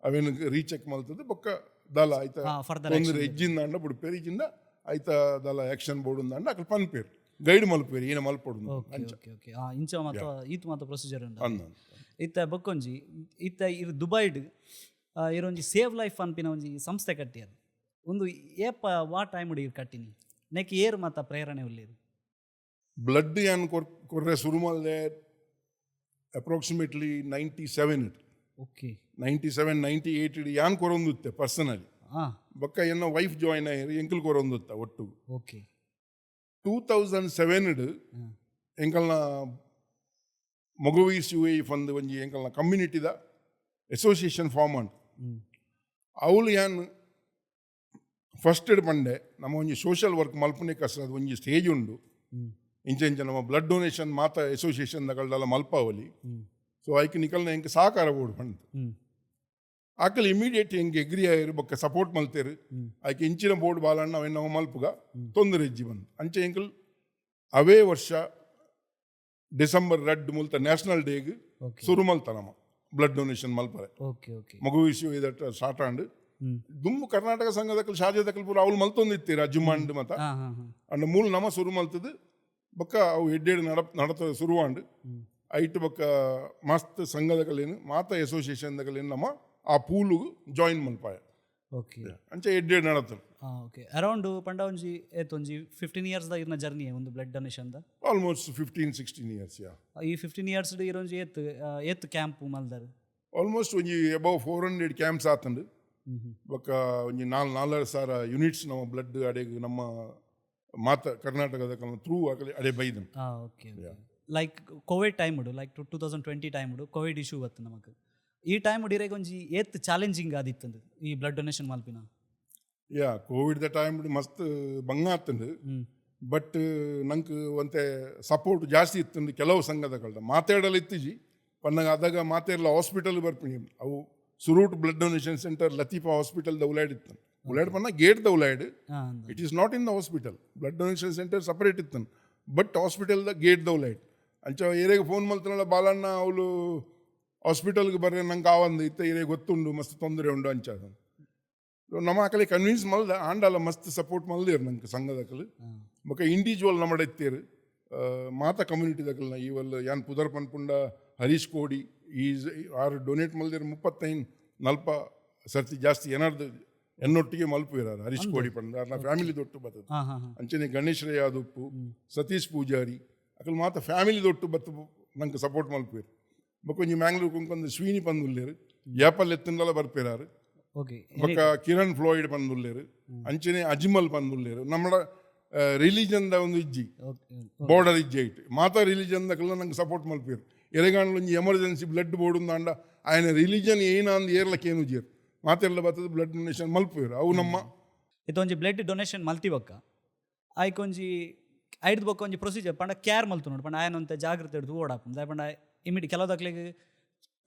ಅವೇನು ರೀಚೆಕ್ ಮಲ್ತದು ಬೊಕ್ಕ ದಾಲ ಐತ ಫರ್ದರ್ ತೊಂದರೆ ಇಜ್ಜಿಂದಾಂಡ ಬುಡ್ಪೇರ್, ಇಜ್ಜಿಂದ ಐತ ದಾಲ ಆಕ್ಷನ್ ಬೋರ್ಡ್ ಅಂಡ ಅಕಲ್ ಪನ್ಪೇರ್, ಗೈಡ್ ಮಲ್ಪೇರ್ ಏನ ಮಲ್ಪೊಡು. ಓಕೆ ಓಕೆ ಓಕೆ ಇಂಚ ಮಾತ ಈತ್ ಮಾತ ಪ್ರೊಸೀಜರ್ ಉಂಡು. ಅಂದ. ಇತ್ತ ಬೊಕ್ಕೊಂಜಿ, ಇತ್ತ ಇರ್ ದುಬೈಡ್ ಇರೊಂಜಿ ಸೇವ್ ಲೈಫ್ ಅನ್ಪಿನ ಒಂಜಿ ಸಂಸ್ಥೆ ಕಟ್ಟಿಯದು. ಒಂದು ಏಪ ವಾ ಟೈಮ್ ಇರ್ ಕಟ್ಟಿನಿ? ನೆಕ್ ಏರ್ ಮಾತ ಪ್ರೇರಣೆ ಉಲ್ಲೇರು? ಬ್ಲಡ್ ಯಾನ್ ಕೊರ್ರೆ ಶುರು ಮಲ್ದೆ ಅಪ್ರಾಕ್ಸಿಮೇಟ್ಲಿ 97. 97, 98 ಯಾನ್ ಕೊರೊಂದುತ್ತೆ ಪರ್ಸನಲಿ. ಬೊಕ್ಕ ಎನ್ನ ವೈಫ್ ಜಾಯಿನ್ ಆಯೆರ್, ಎಂಕಲ್ ಕೊರೊಂದುತ್ತ ಒಟ್ಟು. 2007 ಎಂಕಲ್ನ ಮೊಗವೀರ್ಸ್ ಯು ಎ ಫಂದ್ ಒಂಜಿ ಎಂಕಲ್ನ ಕಮ್ಯುನಿಟಿದ ಅಸೋಸಿಯೇಷನ್ ಫಾರ್ಮ್ ಅಂಡ್ ಅವಳು ಯಾನ್ ಫಸ್ಟ್ ಪಂಡೆ, ನಮ್ಮ ಒಂಜಿ ಸೋಷಿಯಲ್ ವರ್ಕ್ ಮಲ್ಪುನೆ ಕಸ ಒಂಜಿ ಸ್ಟೇಜ್ ಉಂಡು. ಇಂಚ ಇಂಚ ನಮ್ಮ ಬ್ಲಡ್ ಡೊನೇಷನ್ ಮಾತ ಅಸೋಸಿಯೇಷನ್ ದಗಲ್ದಲ್ಲ ಮಲ್ಪಾವಲಿ. ಸೊ ಐಕ್ ನಿಕಲ್ನ ಎಂಕ್ ಸಹಕಾರ ಬೋಡು ಪಂಡ್. ಆಕಲ್ ಇಮಿಡಿಯೇಟ್ ಎಂಕ್ ಎಗ್ರಿ ಆಯೆರ್, ಬೊಕ್ಕ ಸಪೋರ್ಟ್ ಮಲ್ತೇರು. ಐಕ್ ಇಂಚಿನ ಬೋರ್ಡ್ ಬಾಲಣ್ಣ ಅವೆನ್ ನಾವು ಮಲ್ಪುಗ, ತೊಂದರೆ ಇಜ್ಜಿ ಬಂದು. ಅಂಚೆ ಎಂಕಲ್ ಅವೇ ವರ್ಷ ಡಿಸೆಂಬರ್ 2 ಮುಲ್ತ ನ್ಯಾಷನಲ್ ಡೇಗ್ ಶುರು ಮಲ್ತ ನಮ್ಮ ಬ್ಲಡ್ ಡೊನೇಷನ್ ಮಲ್ಪರೆ. ಓಕೆ ಓಕೆ ಮಗು ಇದಟ್ಟ ಸ್ಟಾರ್ಟ್ ಆಂಡ್. ದುಂಬು ಕರ್ನಾಟಕ ಸಂಘದಕಲ್, ಶಾರ್ಜಾದಕಲ್ ಪೂರ ಅವ್ಲು ಮಲ್ತೊಂದಿತ್ತೀರ ಅಜ್ಜುಮಾಂಡ್ ಮತ. ಹಾ ಹಾ ಹಾ ಅಂಡ ಮೂಲ ನಮ ಶುರು ಮಲ್ತದು. ಬೊಕ್ಕ ಅವು ಎಡ್ಡೆಡ್ ನಡತ ಶುರುವಾಂಡ್. ಐಟ್ ಬೊಕ್ಕ ಮಸ್ತ್ ಸಂಘದಕಲೇನು ಮಾತ ಅಸೋಸಿಯೇಷನ್ ದಕಲೇನು ನಮ್ಮ ಆ ಪೂಲು ಜಾಯಿನ್ ಮಲ್ಪಾಯ. ಅಂಚೆ ಎಡ್ಡೆಡ್ ನಡತನು. ಓಕೆ, ಅರೌಂಡ್ ಪಂಡ ಒಂಜಿ ಏತ್, ಒಂಜಿ 15 ಇಯರ್ಸ್ ದ ಇರ್ನ ಜರ್ನಿ ಒಂದು blood donation the? Almost 15, 16 years, yeah. ಈ 15 ಇಯರ್ಸ್ ಇರೊಂಜಿ ಏತ್ ಏತ್ ಕ್ಯಾಂಪ್ ಮಲ್ದಾರ್? ಆಲ್ಮೋಸ್ಟ್ ಒಂಜಿ ಅಬೌವ್ 400 ಕ್ಯಾಂಪ್ಸ್ ಆತಂಡು. ಬೊಕ್ಕ ಒಂಜಿ ನಾಲ್ ನಾಲ್ವರು ಸಾವಿರ ಯೂನಿಟ್ಸ್ ನಮ್ಮ ಬ್ಲಡ್ ಅಡೆಗ್ ನಮ್ಮ ಮಾತ ಕರ್ನಾಟಕದ ಥ್ರೂ ಅಡೆ ಬೈದನ್. ಓಕೆ, ಲೈಕ್ ಕೋವಿಡ್ ಟೈಮ್ ಉಡು, ಲೈಕ್ 2020 ಟೈಮ್ ಉಡು ಕೋವಿಡ್ ಇಶ್ಯೂ ಬತ್ತು ನಮಕ್. ಈ ಟೈಮ್ ಇರೆಗ್ ಒಂಜಿ ಏತ್ ಚಾಲೆಂಜಿಂಗ್ ಆದಿತ್ತಂದು ಈ ಬ್ಲಡ್ ಡೊನೇಷನ್ ಮಲ್ಪಿನ? ಯಾ, ಕೋವಿಡ್ the time ಮಸ್ತ್ ಬಂಗ ಆತಂಡು. ಬಟ್ ನಂಗೆ ಒಂತೆ ಸಪೋರ್ಟ್ ಜಾಸ್ತಿ ಇತ್ತಂದು ಕೆಲವು ಸಂಘದಗಳದ. ಮಾತಾಡಲು ಇತ್ತೀಜಿ ಪನ್ನಗ ಅದಾಗ ಮಾತಾಡಲ ಹಾಸ್ಪಿಟಲ್ ಬರ್ಪಿನಿ. ಅವು ಸುರೂಟ್ blood donation centre Latifa hospital the ಉಲಾಯ್ಡ್ ಇತ್ತು. ಉಲಾಯ್ಡ್ ಪನ್ನ ಗೇಟ್ the ಉಲಾಯ್ಡ್. It is not in the hospital. Blood donation center separate ಇತ್ತು, but hospital the gate the ಉಲಾಯ್ಡ್. ಅಂಚ ಏರೆಗೆ ಫೋನ್ ಮಲ್ತನಲ್ಲ, ಬಾಲಣ್ಣ ಅವಳು ಹಾಸ್ಪಿಟಲ್ಗೆ ಬರ್ರೆ, ನಂಗೆ ಆವಂದು ಇತ್ತ, ಏರೆ ಗೊತ್ತುಂಡು ಮಸ್ತ್ ತೊಂದರೆ ಉಂಡು ಅಂಚ. ನಮ್ಮ ಆಕಲೆ ಕನ್ವಿನ್ಸ್ ಮಲ್ದ. ಆಂಡಲ ಮಸ್ತ್ ಸಪೋರ್ಟ್ ಮಲ್ದೇರು ನಂಗೆ ಸಂಘದಕಲು. ಬೊಕ ಇಂಡಿವಿಜುವಲ್ ನಮ್ಮಡ ಇತ್ತೇರು ಮಾತ ಕಮ್ಯುನಿಟಿ ದಕಲ್ನ. ಈವಲ್ ಯಾನ್ ಪುದರ್ ಪನ್ಪುಂಡ ಹರೀಶ್ ಕೋಡಿ is are donate ಮಲ್ದೇರು 35 ನಲ್ಪ ಸರ್ತಿ ಜಾಸ್ತಿ ಏನಾರ್ದು ಎನ್ನೊಟ್ಟಿಗೆ ಮಲ್ಪುವೇರು. ಹರೀಶ್ ಕೋಡಿ ಪಂಡ ಅರ್ನ ಫ್ಯಾಮಿಲಿ ದೊಟ್ಟು ಬರ್ತದೆ. ಹಾ ಹಾ ಹಾ ಅಂಚನೆ ಗಣೇಶ್ ರೈ ಯಾದುಪ್ಪು, ಸತೀಶ್ ಪೂಜಾರಿ ಅಕಲ್ ಮಾತ ಫ್ಯಾಮಿಲಿ ದೊಟ್ಟು ಬತ್ತು ನಂಗೆ ಸಪೋರ್ಟ್ ಮಲ್ಪುವೇರು. ಬೊಕ ಒಂಜಿ ಮ್ಯಾಂಗ್ಳೂರ್ ಕುಂಕೊಂದು ಸ್ವೀನಿ ಪಂದುಲ್ಲೇರು, ಏಪಲ್ ಎತ್ತುಂಡಲ ಬರ್ಪೇರಾರು. ಬೊಕ್ಕ ಕಿರಣ್ ಫ್ಲೋಯಿಡ್ ಪಂದುಲ್ಲೇರು, ಅಂಚನೆ ಅಜ್ಮಲ್ ಪಂದುಲ್ಲೇರು. ನಮ್ಮಡ ರಿಲಿಜನ್ the ಒಂದು ಇಜ್ಜಿ, ಬಾರ್ಡರ್ ಇಜ್ಜಿ ಐಟ್. ಮಾತಾ ರಿಲಿಜನ್ ದಕಲ್ಲ ನಂಗೆ ಸಪೋರ್ಟ್ ಮಲ್ಪೇರು. ಎರೆಗಾಂಡ್ಲ ಒಂಜಿ ಎಮರ್ಜೆನ್ಸಿ ಬ್ಲಡ್ ಬೋರ್ಡ್ ಅಂಡ ಆಯನ ರಿಲಿಜನ್ ಏನಾಂದ್ ಏರ್ಲಕ್ಕೆ ಏನು ಜೇರು ಮಾತೆಲ್ಲ ಬರ್ತದೆ, ಬ್ಲಡ್ ಡೊನೇಷನ್ ಮಲ್ಪೇರು ಅವು ನಮ್ಮ. ಇದೊಂಜಿ ಬ್ಲಡ್ ಡೊನೇಷನ್ ಮಲ್ತಿ ಬೊಕ್ಕ ಐಕೊಂಜಿ ಐಡ್ದು ಬೊಕ್ಕ ಒಂಜಿ ಪ್ರೊಸೀಜರ್ ಪಂಡ ಕೇರ್ ಮಲ್ತು ನೋಡು ಪಂಡ ಆಯನ ಒಂತೆ ಜಾಗ್ರತೆ ಹಿಡ್ದು ಓಡಾಪುಂಡು. ದಾಯೆ ಪಂಡ ಇಮಿಡಿ ಕೆಲವುದಕ್ಲೆಗ್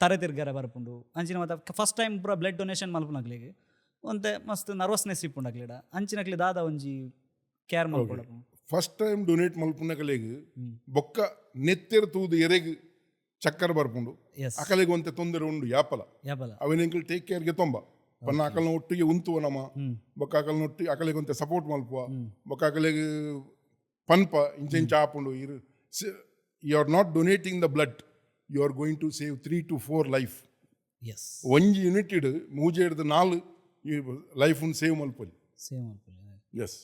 ತರೆ ತಿರ್ಗರೆ ಬರ್ಪುಂಡು. ಅಂಚಿನ ಮತ್ತೆ ಫಸ್ಟ್ ಟೈಮ್ ಪೂರ ಬ್ಲಡ್ ಡೊನೇಷನ್ ಮಲ್ಪುನಕ್ಲೆಗ್ ಒಂತೆ ಮಸ್ತ್ ನರ್ವಸ್ನೆಸ್ ಇಪ್ಪುಂಡು ಅಕ್ಲೆಡ. ಅಂಚಿನಕ್ಲೆ ದಾದ ಒಂಜಿ ಕೇರ್ ಮಲ್ಪೊಡಪ್ಪು? ಫಸ್ಟ್ ಟೈಮ್ ಡೊನೇಟ್ ಮಲ್ಪುನಕಲೆಗ್ ಬೊಕ್ಕ ನೆತ್ತೆರ್ ತೂದು ಎರೆಗ್ ಚಕ್ಕರ್ ಬರ್ಪುಂಡು. ಅಕಲೆಗ್ ಒಂತೆ ತೊಂದರೆ ಉಂಡು ಯಾಪಲ. ಯಾಪಲ. ಅವೆನ್ ಟೇಕ್ ಕೇರ್ಗೆ ತೊಂಬ ಪನ್ನ ಅಕಲ್ನ ಒಟ್ಟಿಗೆ ಉಂತುವ ನಮ. ಬೊಕ್ಕ ಅಕಲ್ನ ಒಟ್ಟಿಗೆ ಅಕಲೆಗ್ ಒಂತೆ ಸಪೋರ್ಟ್ ಮಲ್ಪುವ. ಬೊಕ್ಕ ಅಕಲೆಗ್ ಪನ್ಪ ಇಂಚ ಇಂಚ ಆಪುಂಡು ಇರು, you are not donating the blood, you are going to save three to four life. ಒಂಜಿ ಯೂನಿಟ್ ಮೂಜೆಡ್ದು ನಾಲ್ ಲೈಫ್ ಸೇವ್ ಮಲ್ಪೊಲಿ. ಸೇವ್ ಮಲ್ಪೊಲಿ. ಎಸ್,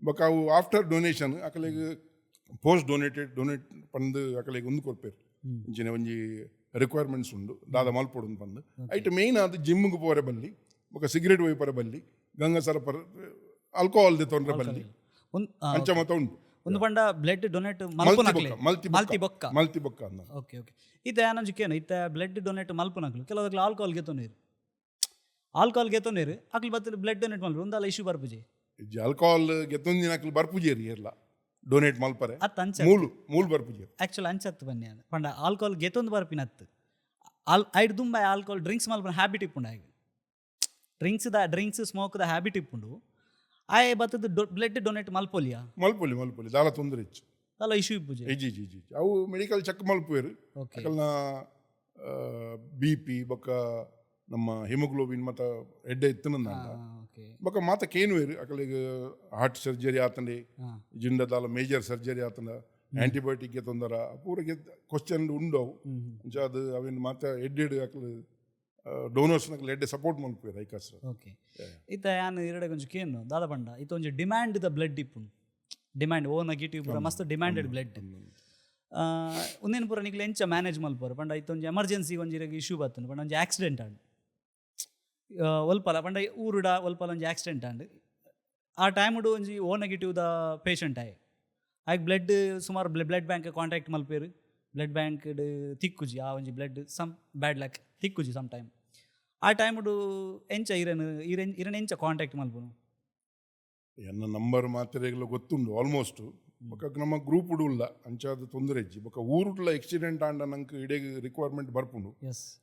ಬೊಕ್ಕ ಅವು ಆಫ್ಟರ್ ಡೊನೇಷನ್ ಅಕಲೆಗ್ ಪೋಸ್ಟ್ ಡೊನೇಟೆಡ್ ಡೊನೇಟ್ ಪಂದ್ ಅಕಲೆಗ್ ಒಂದು ಕೊರ್ಪೇರು. ಇಂಚಿನ ಒಂಜಿ ರಿಕ್ವೈರ್ಮೆಂಟ್ಸ್ ಉಂಡು, ದಾದ ಮಲ್ಪೊಡು ಪಂದ್. ಐಟ್ ಮೇಯ್ನ್ ಆದ್ ಜಿಮ್ಗೆ ಪೋರೆ ಬಲ್ಲಿ, ಬೊಕ್ಕ ಸಿಗರೇಟ್ ಒಯ್ಪರೆ ಬಲ್ಲಿ, ಗಂಗಸರ ಪರ್ ಆಲ್ಕೋಹಾಲ್ ದೆತೊನ್ರೆ ಬಲ್ಲಿ. ಅಂಚ ಮತ ಉಂಡು. ಒಂದು ಪಂಡ ಬ್ಲಡ್ ಡೊನೇಟ್ ಮಲ್ತಿ ಮಲ್ಪುನಕ್ಲೆ ಬೊಕ್ಕ ಮಲ್ತಿ. ಮಲ್ತಿ ಬೊಕ್ಕ. ಮಲ್ತಿ ಬೊಕ್ಕ ಅಂದ. ಓಕೆ ಓಕೆ ಇತ್ತೆ ಯಾನೊಂಜಿ ಕೇನು, ಇತ್ತೆ ಬ್ಲಡ್ ಡೊನೇಟ್ ಮಲ್ಪುನಕ್ಲು ಕೆಲವಕ್ಲು ಆಲ್ಕೋಹಾಲ್ ಗೆತೊನೇರು. ಆಲ್ಕೋಹಾಲ್ ಗೆತೊನೇರು ಅಕ್ಲು ಬತ್ತು ಬ್ಲಡ್ ಡೊನೇಟ್ ಮಲ್ಪು, ಒಂದಲ್ಲ ಇಶ್ಯೂ ಬರ್ಪುಜಿ? ಆಲ್ಕೋಹಾಲ್ ಗೆತೊಂದಿನಕ್ಲು ಬರ್ಪುಜೇರಿ ಏರ್ಲ ಡೊನೇಟ್ ಮಲ್ಪರೆ. ಅತ್ತ, ಅಂಚ. ಮೂಲು ಮೂಲು ಬರ್ಪುಜೇರು. ಆಕ್ಚುಲ್ ಅಂಚತ್ತು ಬನ್ನಿ ಅದು ಪಂಡ ಆಲ್ಕೋಹಾಲ್ ಗೆತೊಂದು ಬರ್ಪಿನತ್ತು ಆಲ್ ಐಡ್ ದುಂಬ ಆಲ್ಕೋಹಾಲ್ ಡ್ರಿಂಕ್ಸ್ ಮಲ್ಪುನ ಹ್ಯಾಬಿಟ್ ಇಪ್ಪುಂಡು ಆಯ್ಗೆ. ಡ್ರಿಂಕ್ಸ್ ಸ್ಮೋಕ್ದ ಹ್ಯಾಬಿಟ್ ಇಪ್ಪುಂಡು. ಆಯೆ ಬತ್ತದ ಬ್ಲಡ್ ಡೊನೇಟ್ ಮಲ್ಪೊಲಿಯಾ? ಮಲ್ಪೊಲಿ, ಮಲ್ಪೊಲಿ, ದಾಲ ತೊಂದರೆ ಇಜ್ಜಿ. ದಾಲ ಇಶ್ಯೂ ಇಪ್ಪುಜಿ. ಇಜ್ಜಿ ಇಜ್ಜಿ ಇಜ್ಜಿ, ಅವು ಮೆಡಿಕಲ್ ಚೆಕ್ ಮಲ್ಪುವೆರ್. ಅಕಲ್ನ ಬಿಪಿ ಬೊಕ್ಕ ನಮ್ಮ ಹಿಮೋಗ್ಲೋಬಿನ್ ಮತ ಎಡ್ಡೆ ಇತ್ತನಂದ. ಬೊಕ್ಕ ಮಾತ ಕೇನುವೆರ್, ಅಕಲಿಗೆ ಹಾರ್ಟ್ ಸರ್ಜರಿ ಆತಂಡೆ, ಜಿಂಡ ದಾಲ ಮೇಜರ್ ಸರ್ಜರಿ ಆತಂಡ, ಆಂಟಿಬಯೋಟಿಕ್ ತೊಂದರ ಪೂರ ಕ್ವಶನ್ ಉಂಡು ಅವು. ಅಂಚ ಅದು ಅವೇನು ಮಾತ ಎಡ್ಡೆಡ್ ಅಕಲು ಡೋನರ್ಸ್ ನಕಲು ಎಡ್ಡೆ ಸಪೋರ್ಟ್ ಮಲ್ಪುವೆರ್ ಐಕಾಸ್ರ. ಓಕೆ, ಇತ್ತ ಯಾನ್ ಇರಡೆ ಒಂಜಿ ಕೇನು ದಾದ ಪಂಡ, ಇತ್ತ ಒಂಜಿ ಡಿಮ್ಯಾಂಡ್ ದ ಬ್ಲಡ್ ಇಪ್ಪುಂಡು. ಡಿಮ್ಯಾಂಡ್ ಓ ನೆಗೆಟಿವ್ ಪೂರ ಮಸ್ತ್ ಡಿಮ್ಯಾಂಡೆಡ್ ಬ್ಲಡ್. ಉಂದೆನ್ ಪೂರ ನಿಕ್ಲೆ ಎಂಚ ಮ್ಯಾನೇಜ್ ಮಲ್ಪುವರ್? ಪಂಡ ಇತ್ತ ಒಂಜಿ ಎಮರ್ಜೆನ್ಸಿ ಒಂಜಿ ಇರೆಗ್ ಇಶ್ಯೂ ಬತ್ತುಂಡು ಪಂಡ, ಒಂಜಿ ಆಕ್ಸಿಡೆಂಟ್ ಆಂಡ್ ಒಲ್ಪಲ ಪಂಡ ಊರುಡ ಒಲ್ಪಲ ಒಂಜಿ ಆಕ್ಸಿಡೆಂಟ್ ಆಂಡ್, ಆ ಟೈಮುಡು ಒಂಜಿ ಓ ನೆಗೆಟಿವ್ ದ ಪೇಷಂಟ್ ಆಯೆ, ಆಯ್ಕ್ ಬ್ಲಡ್ ಸುಮಾರು ಬ್ಲಡ್ ಬ್ಯಾಂಕ್ ಕಾಂಟ್ಯಾಕ್ಟ್ ಮಲ್ಪೆರ್, ಬ್ಲಡ್ ಬ್ಯಾಂಕ್ ತಿಕ್ಕುಜಿ, ಆ ಒಂಜಿ ಬ್ಲಡ್ ಸಮ್ ಬ್ಯಾಡ್ ಲಕ್ ತಿಕ್ಕುಜಿ ಸಮ್ ಟೈಮ್. ಆ ಟೈಮುಡು ಎಂಚ ಇರೆನ್ ಇರೆನ್ ಇರೆನ್ ಎಂಚ ಕಾಂಟ್ಯಾಕ್ಟ್ ಮಲ್ಪುನು? ಎನ್ನ ನಂಬರ್ ಮಾತ್ರೆಗಳ ಗೊತ್ತುಂಡು ಆಲ್ಮೋಸ್ಟ್. ಬೊಕ್ಕ ನಮ್ಮ ಗ್ರೂಪ್ ಉಲ್ಲ, ಅಂಚಾದ ತೊಂದರೆ ಇಜ್ಜಿ. ಬೊಕ್ಕ ಊರುಡ್ಲ ಆಕ್ಸಿಡೆಂಟ್ ಆಂಡ ನಂಗೆ ಇಡೀ ರಿಕ್ವೈರ್ಮೆಂಟ್ ಬರ್ಪುಂಡು.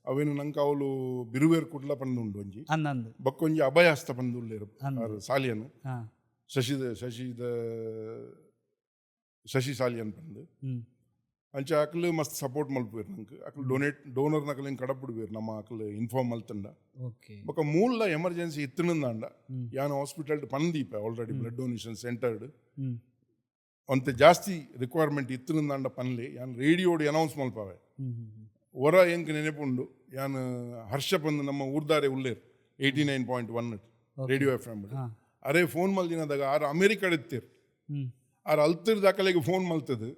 ಅವೇನು ನಂಗೆ ಅವಳು ಬಿರುವೇರ್ ಕುಡ್ಲ ಪಂದುಂಡು ಒಂಜಿ. ಅಂದಂದು. ಬೊಕ್ಕ ಒಂಜಿ ಅಭಯಹಸ್ತ ಪಂದುಲ್ಲೇರು. ಅಂದ್. ಆರ್ ಸಾಲಿಯನ್, ಶಶಿದ ಶಶಿದ ಶಶಿ ಸಾಲಿಯನ್ ಪಂದು. ಅಂಚ ಅಕ್ಲು ಮಸ್ತ್ ಸಪೋರ್ಟ್ ಮಲ್ಪುವೆರ್ ನಂಗೆ. ಅಕ್ಲು ಡೊನೇಟ್ ಡೋನರ್ ನಕಲು ಕಡಪುಡುವೆರ್, ನಮ್ಮ ಅಕ್ಲು ಇನ್ಫಾರ್ಮ್ ಮಲ್ತಂಡ. ಬೊಕ್ಕ ಮೂಲ ಎಮರ್ಜೆನ್ಸಿ ಇತ್ತನಂದಾಂಡ ಯಾನ್ ಹಾಸ್ಪಿಟಲ್ ಪಂದೀಪ ಆಲ್ರೆಡಿ ಬ್ಲಡ್ ಡೊನೇಷನ್ ಸೆಂಟರ್ಡ್. ಅಂತೆ ಜಾಸ್ತಿ ರಿಕ್ವೈರ್ಮೆಂಟ್ ಇತ್ತನಂದಾಂಡ ಪನ್ಲೆ, ಯಾನ್ ರೇಡಿಯೋಡ್ ಅನೌನ್ಸ್ ಮಲ್ಪವೆ. ಹ್ಮ್ ಹ್ಮ್ ಹ್ಮ್. ಹೊರ ಎಂಕ್ ನೆನಪುಂಡು, ಯಾನ್ ಹರ್ಷ ಪಂದ್ ನಮ್ಮ ಊರ್ದಾರೆ ಉಲ್ಲೇರ್, 89.1 ರೇಡಿಯೋ ಎಫ್ ಎಮ್. ಅರೆ ಫೋನ್ ಮಲ್ದಿನದಾಗ ಆರ್ ಅಮೆರಿಕಡ್ ಇತ್ತೀರ್. ಆರ್ ಅಲ್ತಿರ್ ದಾಖಲೆಗೆ ಫೋನ್ ಮಲ್ತದು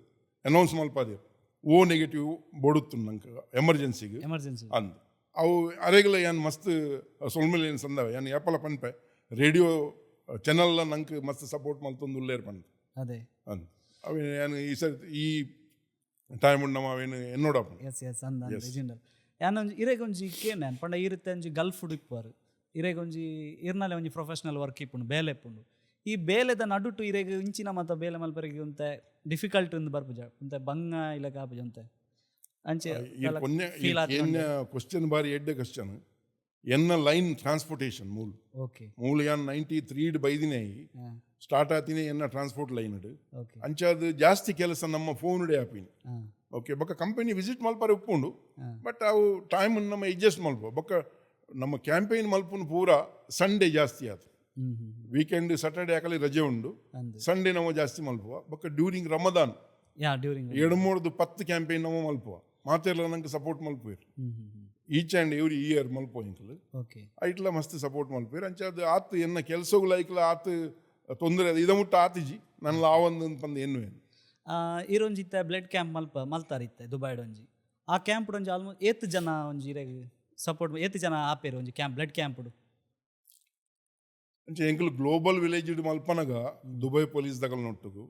ಅನೌನ್ಸ್ ಮಲ್ಪಾದಿರ್, ಓ ನೆಗೆಟಿವ್ ಬೋಡುತ್ತು ನಂಗೆ ಎಮರ್ಜೆನ್ಸಿಗೆ ಎಮರ್ಜೆನ್ಸಿ ಅಂದ್. ಅವು ಅರೆಗಲ ಯಾನ್ ಮಸ್ತ್ ಸೊಲ್ಮೆಲ್ ಏನು ಸಂದವೆ. ಯಾನ್ ಏಪಲ ಪನ್ಪೆ, ರೇಡಿಯೋ ಚಾನಲ್ ನಂಗೆ ಮಸ್ತ್ ಸಪೋರ್ಟ್ ಮಲ್ತೊಂದು ಉಲ್ಲೇರ್ ಪಂದ್. ಅಂದ್ ಅವೇನು ಯಾನ್ ಈ ಸರಿ ಈ ಟೈಮ್ ನಮ್ಮ ಅವೇನು ಎನ್ನೋಡಪ್ಪ. ಎಸ್ ಎಸ್ ಅಂದ ಅಂದ ಯಾನ್ ಒಂಜಿ ಇರೆಗ್ ಒಂಜಿ ಕೇನ್ ಯಾನ್ ಪಂಡ, ಇರುತ್ತೆ ಒಂಜಿ ಗಲ್ಫ್ ಇಪ್ಪುವಾರು, ಇರೆಗ್ ಒಂಜಿ ಇರ್ನಲೆ ಒಂಜಿ ಪ್ರೊಫೆಷನಲ್ ವರ್ಕ್ ಇಪ್ಪುಂಡು, ಬೇಲೆ ಇಪ್ಪುಂಡು. ಈ ಬೇಲೆದ ನಡುಟು ಇರೆಗ್ ಇಂಚಿನ ಮತ ಬೇಲೆ ಮಲ್ಪರೆಗ್ ಒಂತೆ ಡಿಫಿಕಲ್ಟ್ ಒಂದು ಬರ್ಪುಜ, ಒಂತೆ ಬಂಗ ಇಲ್ಲ ಕಾಪುಜ ಒಂತೆ ಅಂಚೆ? ಈ ಕೊನ್ನೆ ಫೀಲ್? ಎನ್ನ ಕ್ವಶನ್ ಬಾರಿ ಎಡ್ಡೆ ಕ್ವಶನ್. ಎನ್ನ ಲೈನ್ ಟ್ರಾನ್ಸ್ಪೋರ್ಟೇಷನ್ ಮೂಲ. ಮೂಲ ಯಾನ್ 93 ಬೈದಿನೇ ಸ್ಟಾರ್ಟ್ ಆತಿನೇ ಎನ್ನ ಟ್ರಾನ್ಸ್ಪೋರ್ಟ್ ಲೈನ್. ಅಂಚಾದ ಜಾಸ್ತಿ ಕೆಲಸ ನಮ್ಮ ಫೋನ್ ಆಪಿನಿ. ಓಕೆ, ಬೊಕ್ಕ ಕಂಪನಿ ವಿಸಿಟ್ ಮಲ್ಪರೆ ಉಪ್ಪುಂಡು. ಬಟ್ ಅವು ಟೈಮ್ ನಮ್ಮ ಅಡ್ಜಸ್ಟ್ ಮಲ್ಪ. ಬೊಕ್ಕ ನಮ್ಮ ಕ್ಯಾಂಪೇನ್ ಮಲ್ಪುನು ಪೂರ ಸಂಡೇ ಜಾಸ್ತಿ ಆತು. ಹ್ಮ್ ಹ್ಮ್ ವೀಕೆಂಡ್ ಸ್ಯಾಟರ್ಡೆ ಆಕಲಿ ರಜೆ ಉಂಡು. ಸಂಡೇ ನಾವು ಜಾಸ್ತಿ ಮಲ್ಪುವ. ಬೊಕ್ಕ ಡ್ಯೂರಿಂಗ್ ರಮದಾನ್ ಯಾ ಡ್ಯೂರಿಂಗ್ 7 ಮೂರ್ದು 10 ಕ್ಯಾಂಪೇನ್ ನಾವು ಮಲ್ಪುವ. ಮಾತೆಲ್ಲ ನಂಗೆ ಸಪೋರ್ಟ್ ಮಲ್ಪುವೆರ್. ಹ್ಮ್ ಹ್ಮ್ ಹ್ಮ್ ಈಚ್ ಆ್ಯಂಡ್ ಎವ್ರಿ ಇಯರ್ ಮಲ್ಪುವ ಎಂಕಲು. ಐಟ್ಲ ಮಸ್ತ್ ಸಪೋರ್ಟ್ ಮಲ್ಪುವೆರ್. ಅಂಚ ಅದು ಆತು ಎನ್ನ ಕೆಲಸಗಳು ಐಕ್ಲ ಆತು ತೊಂದರೆ ಇದ ಮುಟ್ಟ ಆತಿಜಿ ನನ್ನ ಆವೊಂದು ಪಂದ್ ಎನ್ನುವೇನು. ಈರೊಂಜಿ ಇತ್ತೆ ಬ್ಲಡ್ ಕ್ಯಾಂಪ್ ಮಲ್ಪ ಮಲ್ತಾರ ಇತ್ತೆ ದುಬೈಡ್ ಒಂಜಿ. ಆ ಕ್ಯಾಂಪ್ ಒಂಜಿ ಆಲ್ಮೋಸ್ಟ್ ಏತ್ ಜನ ಒಂಜಿ ಇರೆಗ್ ಸಪೋರ್ಟ್, ಏತ್ ಜನ ಆಪೇರು ಒಂಜಿ ಕ್ಯಾಂಪ್ ಬ್ಲಡ್ ಕ್ಯಾಂಪ್? ಅಂಚ ಎಂಕಲು ಗ್ಲೋಬಲ್ ವಿಲೇಜ್ ಮಲ್ಪನಗ ದುಬೈ ಪೊಲೀಸ್ ದಗಲ್ ನೊಟ್ಟುಗು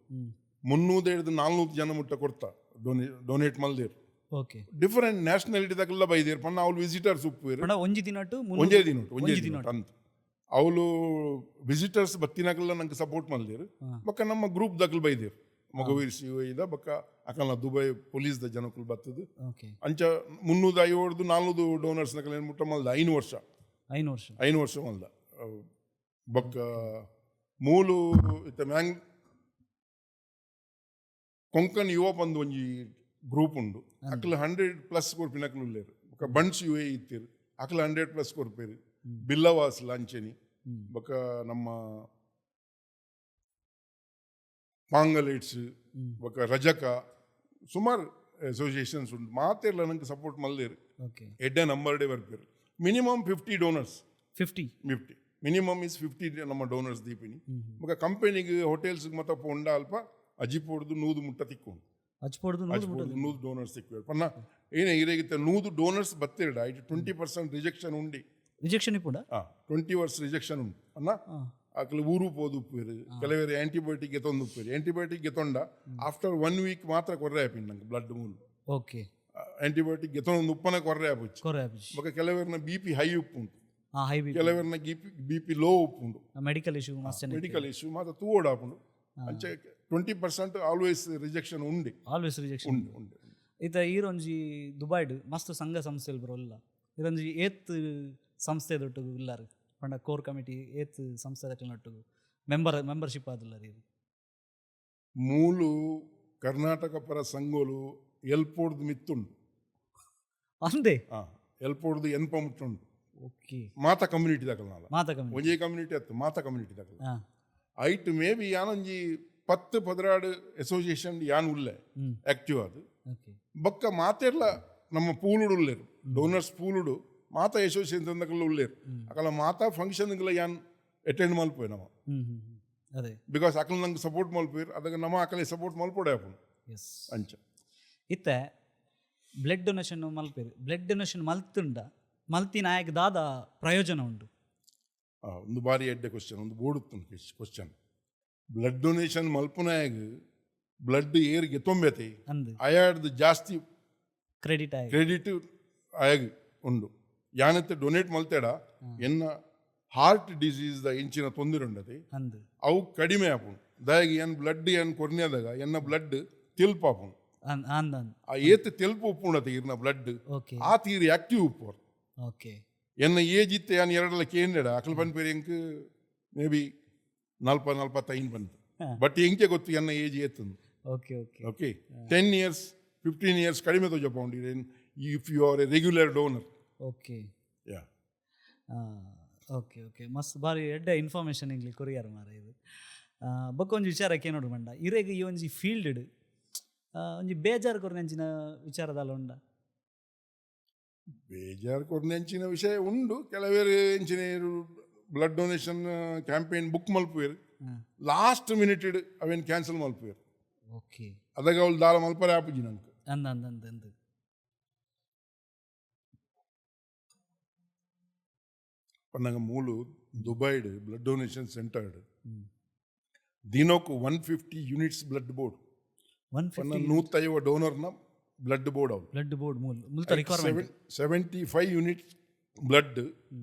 300 ಹಿಡ್ದು 400 ಜನ ಮುಟ್ಟ ಕೊಡ್ತಾ ಡೊನೇಟ್ ಮಲ್ದೇರ್. ಡಿಫರೆಂಟ್ ನ್ಯಾಷನಾಲಿಟಿ ದಗಲ್ಲ ಬೈದೇರ್ ಪನ್ನ ಅವ್ಲು ವಿಸಿಟರ್ಸ್ ಉಪ್ಪುವೆರ್. ಪಂಡ ಒಂಜಿ ದಿನಟ್ಟು? ಒಂಜೇ ದಿನ, ಒಂಜೇ ದಿನ ಅಂತ ಅವಳು ವಿಸಿಟರ್ಸ್ ಬತ್ತಿನಗಲ್ಲ ನಂಗೆ ಸಪೋರ್ಟ್ ಮಲ್ದೇರ್. ಬೊಕ್ಕ ನಮ್ಮ ಗ್ರೂಪ್ ದಗಲ್ ಬೈದೇರ್, ಮೊಗವೀರ್ ಶಿವ ಬೊಕ್ಕ ಅಕಲ್ನ ದುಬೈ ಪೊಲೀಸ್ ದ ಜನಕುಲು ಬತ್ತದು. ಅಂಚ 350ರ್ದು 400 ಡೋನರ್ಸ್ ನಕಲ್ ಮುಟ್ಟ ಮಲ್ದ 5 ವರ್ಷ. 5 ವರ್ಷ. 5 ವರ್ಷ ಮಲ್ದ. ಬೊಕ್ಕ ಮೂಲು ಇತ್ತ ಮ್ಯಾಂಗ್ ಕೊಂಕಣ್ ಯುವ ಪಂದ್ ಒಂಜಿ ಗ್ರೂಪ್ ಉಂಡು. ಅಕ್ಲು 100+ ಕೊರ್ಪಿನಕ್ಲು ಉಲ್ಲೇರು. ಬೊಕ್ಕ ಬಂಟ್ಸ್ ಯು ಎ ಇತ್ತೀರು, ಅಕ್ಲು 100+ ಕೊರ್ಪೇರು. ಬಿಲ್ಲವಾಸ್ ಲಾಂಚನಿ, ಬೊಕ್ಕ ನಮ್ಮ ಪಾಂಗಲೇಟ್ಸ್, ಬೊಕ್ಕ ರಜಕ, ಸುಮಾರು ಅಸೋಸಿಯೇಷನ್ಸ್ ಉಂಟು. ಮಾತೆರ್ಲ ನಂಗೆ ಸಪೋರ್ಟ್ ಮಲ್ದೇರು. ಎಡ್ಡೆ ನಂಬರ್ ಡೇ ಬರ್ಪೇರು, ಮಿನಿಮಮ್ 50 ಡೋನರ್ಸ್. 50? 50 ಮಿನಿಮಮ್ is 50 ನಮ್ಮ ಡೋನರ್ಸ್ ದೀಪಿನಿ. ಬೊಕ್ಕ ಕಂಪನಿಗೆ ಹೋಟೆಲ್ಸ್ ಮತ್ತ ಪೋಂಡ ಅಲ್ಪ ಅಜಿಪೋಡ್ದು 100 ಮುಟ್ಟ ತಿಕ್ಕೊಂಡು. ಅಜ್ಪೋಡ್ದು 100? ಅಜಿಪೋಡ್ದು 100 ಡೋನರ್ಸ್ ತಿಕ್ಕುವೆ. ಪನ್ನ ಏನೇ ಇರೇಗಿತ್ತ 100 ಡೋನರ್ಸ್ ಬತ್ತಿರಡ ಐಟ್ 20% ರಿಜೆಕ್ಷನ್ ಉಂಡಿ. ರಿಜೆಕ್ಷನ್ ಇಪ್ಪುಂಡ? ಹಾ, 20 ವರ್ಸ್ ರಿಜೆಕ್ಷನ್ ಉಂಟು ಅನ್ನ. ಅಕ್ಲು ಊರು ಪೋದು ಉಪ್ಪೇರು, ಕೆಲವರು ಆಂಟಿಬಯೋಟಿಕ್ ಗೆತೊಂದು ಉಪ್ಪೇರು. ಆಂಟಿಬಯೋಟಿಕ್ ಗೆತೊಂಡ ಆಫ್ಟರ್ ಒನ್ ವೀಕ್ ಮಾತ್ರ ಕೊರ್ರೆ ಆಪಿನ್ ನಂಗೆ ಬ್ಲಡ್ ಮೂಲು. ಆಂಟಿಬಯೋಟಿಕ್ ಗೆತೊಂದು ಉಪ್ಪನ ಕೊರ್ರೆ ಆಪುಚ್ಚಿ. ಕೊರೆ ಆಪುಜಿ. ಬೊಕ್ಕ ಕೆಲವರನ್ನ ಬಿಪಿ ಹೈ ಉಪ್ಪುಂಟು. High B. ಕೆಲವರನ್ನ ಬಿಪಿ ಲೋ ಉಪ್ಪುಂಡು. ಮೆಡಿಕಲ್ ಇಶ್ಯೂ ಮಸ್ತ್ ಜನ. ಮೆಡಿಕಲ್ ಇಶ್ಯೂ ಮಾತ್ರ ತೂವೋಡು ಆಪುಂಡು. ಅಂಚೆ 20% ಆಲ್ವೇಸ್ ರಿಜೆಕ್ಷನ್ ಉಂಡಿ. Always rejection. ಉಂಡು ಉಂಡು. ಇತ್ತ ಈರೊಂಜಿ ದುಬೈಡ್ ಮಸ್ತ್ ಸಂಘ ಸಂಸ್ಥೆಲು ಬರೋಲ್ಲ. ಇರೊಂಜಿ ಏತ್ ಸಂಸ್ಥೆದೊಟ್ಟುಗು ಉಲ್ಲಾರು? ಪಂಡ ಕೋರ್ ಕಮಿಟಿ ಏತ್ ಸಂಸ್ಥೆದಕ್ಲೆನೊಟ್ಟುಗು ಮೆಂಬರ್ಶಿಪ್ ಆದುಲ್ಲಾರ ಇದು? ಮೂಲು ಕರ್ನಾಟಕ ಪರ ಸಂಘೋಲು ಎಲ್ಪೋರ್ದು ಮಿತ್ತುಂಡು. ಅಂದೆ? ಆ, ಎಲ್ಪೋರ್ದು ಎನ್ಪ ಮುಟ್ಟುಂಡು. ಮಾತ ಕಮ್ಯುನಿಟಿ ದಕಲ್ನಾಲ. ಮಾತ ಕಮ್ಯುನಿಟಿ. ಒಂಜೇ ಕಮ್ಯುನಿಟಿ ಅತ್ತು, ಮಾತ ಕಮ್ಯುನಿಟಿ ದಕಲ್. ಐಟ್ ಮೇ ಬಿ ಯಾನೊಂಜಿ 10 12 ಅಸೋಸಿಯೇಷನ್ ಯಾನ್ ಉಲ್ಲೆ ಆಕ್ಟಿವ್ ಅದು. ಬೊಕ್ಕ ಮಾತೆರ್ಲ ನಮ್ಮ ಪೂಲುಡು ಉಲ್ಲೇರು, ಡೋನರ್ಸ್ ಪೂಲುಡು ಮಾತ ಅಸೋಸಿಯೇಷನ್ ದಕಲ್ ಉಲ್ಲೇರು. ಅಕಲ ಮಾತಾ ಫಂಕ್ಷನ್ಗಳ ಯಾನ್ ಅಟೆಂಡ್ ಮಲ್ಪುವೆ ನಮ. ಹ್ಮ್ ಹ್ಮ್ ಹ್ಮ್. ಅದೇ. Because ಅಕಲ್ ನಂಗೆ ಸಪೋರ್ಟ್ ಮಲ್ಪುವೆರ್, ಅದಕ್ಕೆ ನಮ್ಮ ಅಕಲೆ ಸಪೋರ್ಟ್ ಮಲ್ಪೊಡೆ ಆಪುಂಡು. ಅಂಚ. ಇತ್ತೆ ಬ್ಲಡ್ ಡೊನೇಷನ್ ಮಲ್ಪೇರು, ಬ್ಲಡ್ ಡೊನೇಷನ್ ಮಲ್ತುಂಡ ಮಲ್ತಿನ ಆಯಗ್ ದಾದ ಪ್ರಯೋಜನ ಉಂಡು? ಒಂದು ಬಾರಿ ಎಡ್ಡೆ ಕ್ವಶನ್, ಒಂದು ಬೋಡುತ್ತುಂಡು ಕ್ವಶನ್. ಬ್ಲಡ್ ಡೊನೇಷನ್ ಮಲ್ಪುನಾಯಗ್ ಬ್ಲಡ್ ಏರ್ಗೆ ತೊಂಬೆತೆ ಅಯಾಡ್ದು ಜಾಸ್ತಿ ಕ್ರೆಡಿಟ್ ಆಯಗ್. ಕ್ರೆಡಿಟ್ ಆಯಗ್ ಉಂಡು. ಯಾನತ್ತೆ ಡೊನೇಟ್ ಮಲ್ತೇಡ ಎನ್ನ ಹಾರ್ಟ್ ಡಿಸೀಸ್ the ಇಂಚಿನ ತೊಂದರೆ ಉಂಡತೆ, ಅವು ಕಡಿಮೆ ಆಪುಂಡು. ದಾಯಗ ಏನ್ ಬ್ಲಡ್ ಏನ್ ಕೊರ್ನೆದಾಗ ಎನ್ನ ಬ್ಲಡ್ ತೆಲ್ಪಾಪುಂಡು. ಅಂದ್ ಅಂದ್ ಅಂದ್. ಆ ಏತ್ ತೆಲ್ಪು ಉಪ್ಪುಂಡತೆ ಇರ್ನ ಬ್ಲಡ್, ಆ ತೀರ್ ಆಕ್ಟಿವ್ ಉಪ್ಪುವರ್. ಎನ್ನ ಏಜ್ ಇತ್ತೆ ಯಾನ್ ಎರಡಲ ಕೇಂದ್ರ ಅಕಲ್ ಪನ್ಪೇರು ಎಂಕ್ ಮೇ ಬಿ 40 45 ಬಂತು. ಬಟ್ ಎಂಕೆ ಗೊತ್ತು ಎನ್ನ age ಏತಂದು. Okay okay okay, 10 years 15 years ಕಡಿಮೆ ತೋಜಪ್ಪ if you are a regular donor. Yeah. Okay okay ಮಸ್ತ್ ಬಾರಿ ಎಡ್ಡೆ ಇನ್ಫಾರ್ಮೇಷನ್ ಇಂಗ್ಲಿ ಕೊರಿಯರ್ ಮಾರ ಇದು. ಬೊಕ್ಕ ಒಂಜಿ ವಿಚಾರ ಕೇನೋಡು ಮಂಡ, ಇರೆಗ್ ಈ ಒಂಜಿ ಫೀಲ್ಡ್ ಒಂಜಿ ಬೇಜಾರು ಕೊರ್ನಂಚಿನ ವಿಚಾರದಾಲ ಉಂಡ? ಬೇಜಾರು ಕೊರ್ನೆಂಚಿನ ವಿಷಯ ಉಂಡು. ಕೆಲವೇರು ಎಂಚಿನ ಬ್ಲಡ್ ಡೊನೇಷನ್ ಕ್ಯಾಂಪೇನ್ ಬುಕ್ ಮಲ್ಪುವೆರ್, ಲಾಸ್ಟ್ ಮಿನಿಟ್ ಅವೇನು ಕ್ಯಾನ್ಸಲ್ ಮಲ್ಪುವೆರ್. ಅದಾಗ ಅವಳು ದಾಲ ಮಲ್ಪರೆ ಆಪುಜಿ ನಂಗೆ. ಅಂದ ಅಂದ ಅಂದ ಅಂದ್. ಪನ್ನಗ ಮೂಲು ದುಬೈಡ್ ಬ್ಲಡ್ ಡೊನೇಷನ್ ಸೆಂಟರ್ಡ್ ದಿನಕ್ಕೂ 150 ಯೂನಿಟ್ಸ್ ಬ್ಲಡ್ ಬೋರ್ಡ್. ಒನ್ ಪನ್ನ ಫಿಫ್ಟಿ? 150 ಡೋನರ್ನ ಬ್ಲಡ್ ಬೋರ್ಡ್ ಅವು. ಬ್ಲಡ್ ಬೋರ್ಡ್ ಮೂಲ ಮುಲ್ತ ರಿಕ್ವೈರ್ಮೆಂಟ್. 75 ಯೂನಿಟ್ಸ್ ಬ್ಲಡ್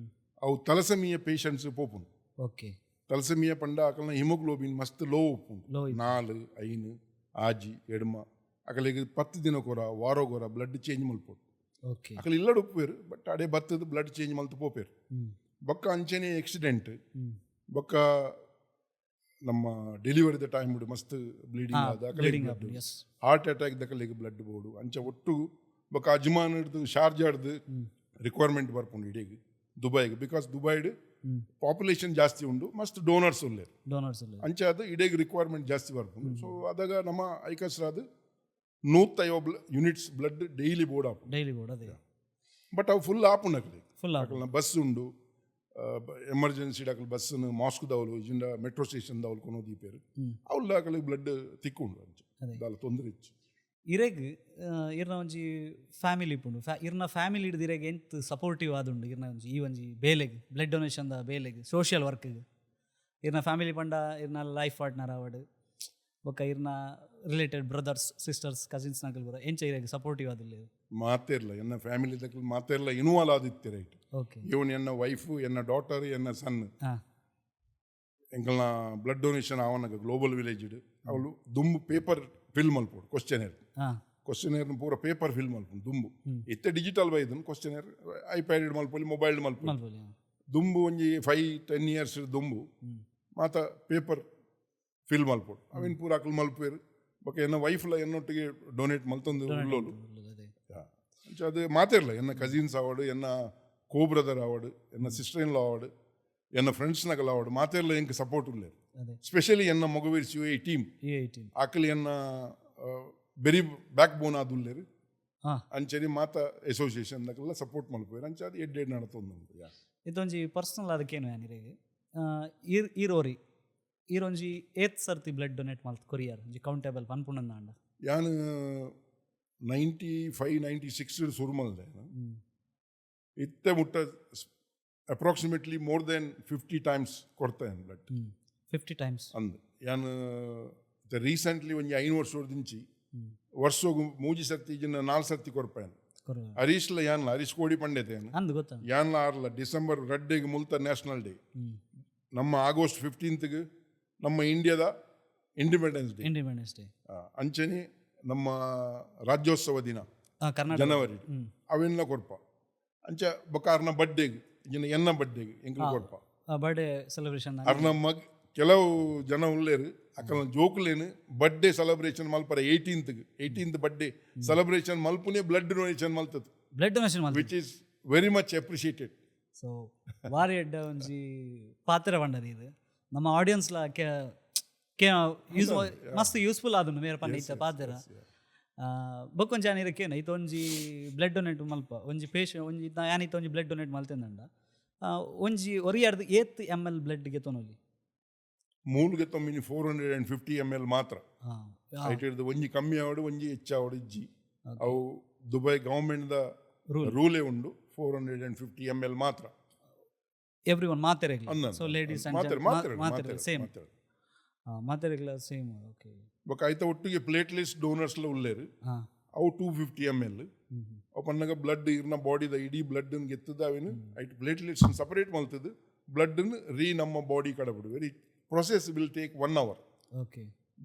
ಅವು ತಲಸಮಿಯ ಪೇಷಂಟ್ಸ್ ಪೋಪುಂಡು. ತಲಸಮಿಯ ಪಂಡ ಅಕಲ್ನ ಹಿಮೋಗ್ಲೋಬಿನ್ ಮಸ್ತ್ ಲೋ ಉಪ್ಪುಂಡು. ಲೋ. 4 5 6 ಎಡ್ಮ. ಅಕಲಿಗೆ 10 ದಿನ ಕೊರ ವಾರ ಕೊರ ಬ್ಲಡ್ ಚೇಂಜ್ ಮಲ್ಪೊಡು. ಅಕಲ್ ಇಲ್ಲಡ್ ಉಪ್ಪುವೆರ್, ಬಟ್ ಅಡೆ ಬತ್ತದ ಬ್ಲಡ್ ಚೇಂಜ್ ಮಲ್ತು ಪೋಪೇರು. ಬೊಕ್ಕ ಅಂಚೆನೆ ಆಕ್ಸಿಡೆಂಟ್, ಬೊಕ್ಕ ನಮ್ಮ ಡೆಲಿವರಿದ ಟೈಮ್ ಮಸ್ತ್ ಬ್ಲೀಡಿಂಗ್ ಆದ ಬ್ಲೀಡಿಂಗ್. ಹಾರ್ಟ್ ಅಟ್ಯಾಕ್ ದಕಲಿಗೆ ಬ್ಲಡ್ ಬೋಡು. ಅಂಚ ಒಟ್ಟು ಬೊಕ್ಕ ಅಜ್ಮಾನ್ ಹಿಡ್ದು ಶಾರ್ಜಾಡ್ದು ರಿಕ್ವೈರ್ಮೆಂಟ್ ಬರ್ಪುಂಡು ಇಡೀ ದುಬೈಗೆ. Because ದುಬೈಡ್ ಪಾಪ್ಯುಲೇಷನ್ ಜಾಸ್ತಿ ಉಂಡು, ಮಸ್ತ್ ಡೋನರ್ಸ್ ಉಲ್ಲೇರು. ಡೋನರ್ಸ್. ಅಂಚ ಅದು ಇಡೀ ರಿಕ್ವೈರ್ಮೆಂಟ್ ಜಾಸ್ತಿ ಬರ್ಪುಂಡು. ಸೊ ಅದಾಗ ನಮ್ಮ ಐಕಸ್ರಾದ್ 150 ಯೂನಿಟ್ಸ್ ಬ್ಲಡ್ ಡೈಲಿ ಬೋರ್ಡ್ ಆಪುಂಡು. ಡೈಲಿ ಬೋರ್ಡ್, ಅದೇ. ಬಟ್ ಅವು ಫುಲ್ ಆಪುಂಡು ಅಕಲೆ. ಫುಲ್. ಅಕಲ್ನ ಬಸ್ ಉಂಡು, ಎಮರ್ಜೆನ್ಸಿ ಅಕಲ್ ಬಸ್ ಮಾಸ್ಕ್ ದವಲು ಇಜಿಂಡ ಮೆಟ್ರೋ ಸ್ಟೇಷನ್ ದವಲು ಕೊನೊ ದೀಪೇರು. ಅವುಲ್ಲ ಅಕಲಿಗೆ ಬ್ಲಡ್ ತಿಕ್ಕುಂಡು ಅಂಚ. ದಾಲ ತೊಂದರೆ ಇಚ್ಚು. ಇರೆಗ್ ಇರ್ನ ಒಂಜಿ ಫ್ಯಾಮಿಲಿ ಇಪ್ಪುಂಡು, ಇರ್ನ ಫ್ಯಾಮಿಲಿ ಹಿಡ್ದು ಇರೆಗ್ ಎಂತ ಸಪೋರ್ಟಿವ್ ಆದುಂಡು ಇರ್ನ ಒಂಜಿ ಈ ಒಂಜಿ ಬೇಲೆಗ್, ಬ್ಲಡ್ ಡೊನೇಷನ್ದ ಬೇಲೆಗ್, ಸೋಷಿಯಲ್ ವರ್ಕ್ಗ್? ಇರ್ನ ಫ್ಯಾಮಿಲಿ ಪಂಡ ಇರ್ನ ಲೈಫ್ ಪಾರ್ಟ್ನರ್ ಆವಡ್, ಬೊಕ್ಕ ಇರ್ನ ರಿಲೇಟೆಡ್ ಬ್ರದರ್ಸ್ ಸಿಸ್ಟರ್ಸ್ ಕಸಿನ್ಸ್ ನಕಲ್ ಬರ ಎಂಚ ಇರೆಗ್ ಸಪೋರ್ಟಿವ್ ಆದಿಲ್ಲ? ಮಾತೇರ್ಲ ಎನ್ನ ಫ್ಯಾಮಿಲಿ ದಕಲ್ ಮಾತೇರ್ಲ ಇನ್ವಾಲ್ವ್ ಆದಿತ್ತೆ ರೈಟ್. ಇವನ್ ಎನ್ನ ವೈಫು, ಎನ್ನ ಡಾಟರ್, ಎನ್ನ ಸನ್. ಎಂಕಲ್ನ ಬ್ಲಡ್ ಡೊನೇಷನ್ ಆವನಗ ಗ್ಲೋಬಲ್ ವಿಲೇಜ್ ಅವಳು ದುಂಬು ಪೇಪರ್ ಫಿಲ್ ಮಲ್ಪೊಡು ಕ್ವಶನೇರ್. ಕ್ವಶನೇರ್ ಪೂರ ಪೇಪರ್ ಫಿಲ್ ಮಲ್ಪುಂಡು ದುಂಬು. ಇತ್ತೆ ಡಿಜಿಟಲ್ ಬೈದನ್ ಕ್ವಶನೇರ್ ಐಪ್ಯಾಡ್ ಮಲ್ಪೊಲಿ, ಮೊಬೈಲ್ ಮಲ್ಪೊಲಿ. ಮಲ್ಪೊಲಿ. ದುಂಬು ಒಂಜಿ 5-10 ಇಯರ್ಸ್ ದುಂಬು ಮಾತ ಪೇಪರ್ ಫಿಲ್ ಮಲ್ಪೊಡು. ಅವೇನು ಪೂರ ಅಕಲ್ ಮಲ್ಪೇರು. ಬೊಕ್ಕ ಎನ್ನ ವೈಫ್ಲ ಎನ್ನೊಟ್ಟಿಗೆ ಡೊನೇಟ್ ಮಲ್ತೊಂದು ಉಳ್ಳೋಲು. ಅಂಚ ಅದು ಮಾತಿರ್ಲ ಎನ್ನ ಕಸಿನ್ಸ್ ಆವಡು, ಎನ್ನ ಕೋ ಬ್ರದರ್ ಆವಡು, ಎನ್ನ ಸಿಸ್ಟರ್ ಇನ್ ಲಾ ಆವಡು, ಎನ್ನ ಫ್ರೆಂಡ್ಸ್ ನಗಲ್ ಆವಡು, ಮಾತಿರ್ಲ ಎಂಕ್ ಸಪೋರ್ಟ್ ಉಲ್ಲೇರು. ಸ್ಪೆಷಲಿ ಎನ್ನ ಮೊಗವೀರ್ಸ್ ಯು ಎ ಟೀಮ್. ಈ 18. ಆಕಲಿ ಎನ್ನ ಬೆರಿ ಬ್ಯಾಕ್ ಬೋನ್ ಆದುಲ್ಲೇರು. ಅಂಚನೆ ಮಾತ ಅಸೋಸಿಯೇಷನ್ ದಕಲ್ಲ ಸಪೋರ್ಟ್ ಮಲ್ಪುವೆರ್. ಅಂಚ ಅದು ಎಡ್ಡೆ ನಡತೊಂದುಂಡು. ಇದೊಂಜಿ ಪರ್ಸನಲ್ ಅದಕ್ಕೇನು ಯಾನಿರೆಗ್ ಈರ್ ಈರೋರಿ ಈರೊಂಜಿ ಏತ್ ಸರ್ತಿ ಬ್ಲಡ್ ಡೊನೇಟ್ ಮಲ್ತ್ ಕೊರಿಯರ್, ಒಂಜಿ ಕೌಂಟೇಬಲ್ ಪನ್ಪುಂಡಂದಾಂಡ? ಯಾನ್ 95 96 ಸುರು ಮಲ್ದೆ. ಇತ್ತೆ ಮುಟ್ಟ ಅಪ್ರಾಕ್ಸಿಮೇಟ್ಲಿ ಮೋರ್ ದೆನ್ 50 ಟೈಮ್ಸ್ ಕೊಡ್ತೇನೆ ಬ್ಲಡ್. 50 ಟೈಮ್ಸ್? ಅಂದ್. ಯಾನ್ ರೀಸೆಂಟ್ಲಿ ಒಂಜಿ 5 ವರ್ಷದಿಂಚಿ ವರ್ಷಗು 3 ಸರ್ತಿ ಇಜಿನ 4 ಸರ್ತಿ ಕೊರ್ಪೇನೆ. ಹರೀಶ್ಲ ಯಾನ್ಲ ಹರೀಶ್ ಕೋಡಿ ಪಂಡೆತೆ. ಅಂದ್ ಗೊತ್ತ. ಯಾನ್ಲ ಆರ್ಲ ಡಿಸೆಂಬರ್ 2ಗೆ ಮುಲ್ತ ನ್ಯಾಷನಲ್ ಡೇ, ನಮ್ಮ ಆಗಸ್ಟ್ 15ಗೆ ನಮ್ಮ ಇಂಡಿಯಾದ ಇಂಡಿಪೆಂಡೆನ್ಸ್ ಡೇ. Independence day. ಅಂಚನೆ ನಮ್ಮ ರಾಜ್ಯೋತ್ಸವ ದಿನ. ಕರ್ನಾಟಕ. ಜನವರಿ ಅವೆಲ್ಲ ಕೊರ್ಪ. ಅಂಚ ಬೊಕ್ಕ ಅರ್ನ ಬರ್ಡೇಗ್ ಇಜಿನ ಎನ್ನ ಬರ್ಡೇಗ್ ಎಂಕಲ್ ಕೊರ್ಪ. Birthday celebration. ಅರ್ನ ಮಗ್ ಕೆಲವು ಜನ ಉಲ್ಲೇರು, ಅಕಲ್ನ ಜೋಕುಲೇನು ಬರ್ಡೇ ಸೆಲೆಬ್ರೇಷನ್ ಮಲ್ಪರ, 18th 18th birthday celebration ಮಲ್ಪುನೇ blood donation ಮಲ್ತದ್ದು. Blood donation ಮಲ್ತ. Which is very much appreciated. So ಬಾರಿ ಎಡ್ಡೆ ಒಂಜಿ ಪಾತ್ರ ಪಂಡರ್. ಇದು ನಮ್ಮ ಆಡಿಯನ್ಸ್ಲ ಕೆ ಕೆ ಯೂಸ್ ಮಸ್ತ್ ಯೂಸ್ಫುಲ್ ಆದುಂಡು ಮೇರ್ ಪಂಡ ಇತ್ತ ಪಾತೆರ. ಬೊಕ್ಕೊಂಜಿ ಯಾನ್ ಇರಕ್ಕೇನ ಇತ್ತ ಒಂಜಿ ಬ್ಲಡ್ ಡೊನೇಟ್ ಮಲ್ಪ ಒಂಜಿ ಪೇಶೆಂಟ್ ಒಂಜಿ ಯಾನ್ ಇತ್ತ ಒಂಜಿ ಬ್ಲಡ್ ಡೊನೇಟ್ ಮಲ್ತೆಂದಂಡ, ಒಂಜಿ ಒರಿಯಾರ್ದು ಏತ್ ಎಮ್ ಎಲ್ ಬ್ಲಡ್ ಗೆತೊನೊಲಿ? ಮೂಲ್ಗೆ ತೊಂಬಿನಿ 450 ml ಮಾತ್ರ. ಐಟ್ ಹಿಡ್ದು ಒಂಜಿ ಕಮ್ಮಿ ಆವಡು, ಒಂಜಿ ಹೆಚ್ಚಾವಡು ಇಜ್ಜಿ. ಅವು ದುಬೈ ಗವರ್ಮೆಂಟ್ the rule. ರೂಲೇ ಉಂಡು, 450 ml ಮಾತ್ರ. ಎವ್ರಿ ಒನ್ ಮಾತೆರೆಗ್ಲ? ಅಂದ. ಸೊ ಲೇಡೀಸ್ ಮಾತೆರ್ ಮಾತೆರ್. ಮಾತೆರೆಗ್ಲ ಸೇಮ್? ಮಾತೆರ್. ಮಾತೆರೆಗ್ಲ ಸೇಮ್, ಓಕೆ. ಬೊಕ್ಕ ಐತ ಒಟ್ಟಿಗೆ ಪ್ಲೇಟ್ಲೆಟ್ಸ್ ಡೋನರ್ಸ್ ಲ ಉಲ್ಲೇರು. ಅವು 250 ml. ಅವು ಪನ್ನಗ ಬ್ಲಡ್ ಇರ್ನ ಬಾಡಿದ ಇಡೀ ಬ್ಲಡ್ ಗೆತ್ತದ ಅವೇನು ಐಟ್ ಪ್ಲೇಟ್ಲೆಟ್ಸ್ ಸಪರೇಟ್ ಮಲ್ತದು ಬ್ಲಡ್ ರೀ ನಮ್ಮ ಬಾಡಿ ಕಡಬಿಡು. Very process will take one hour.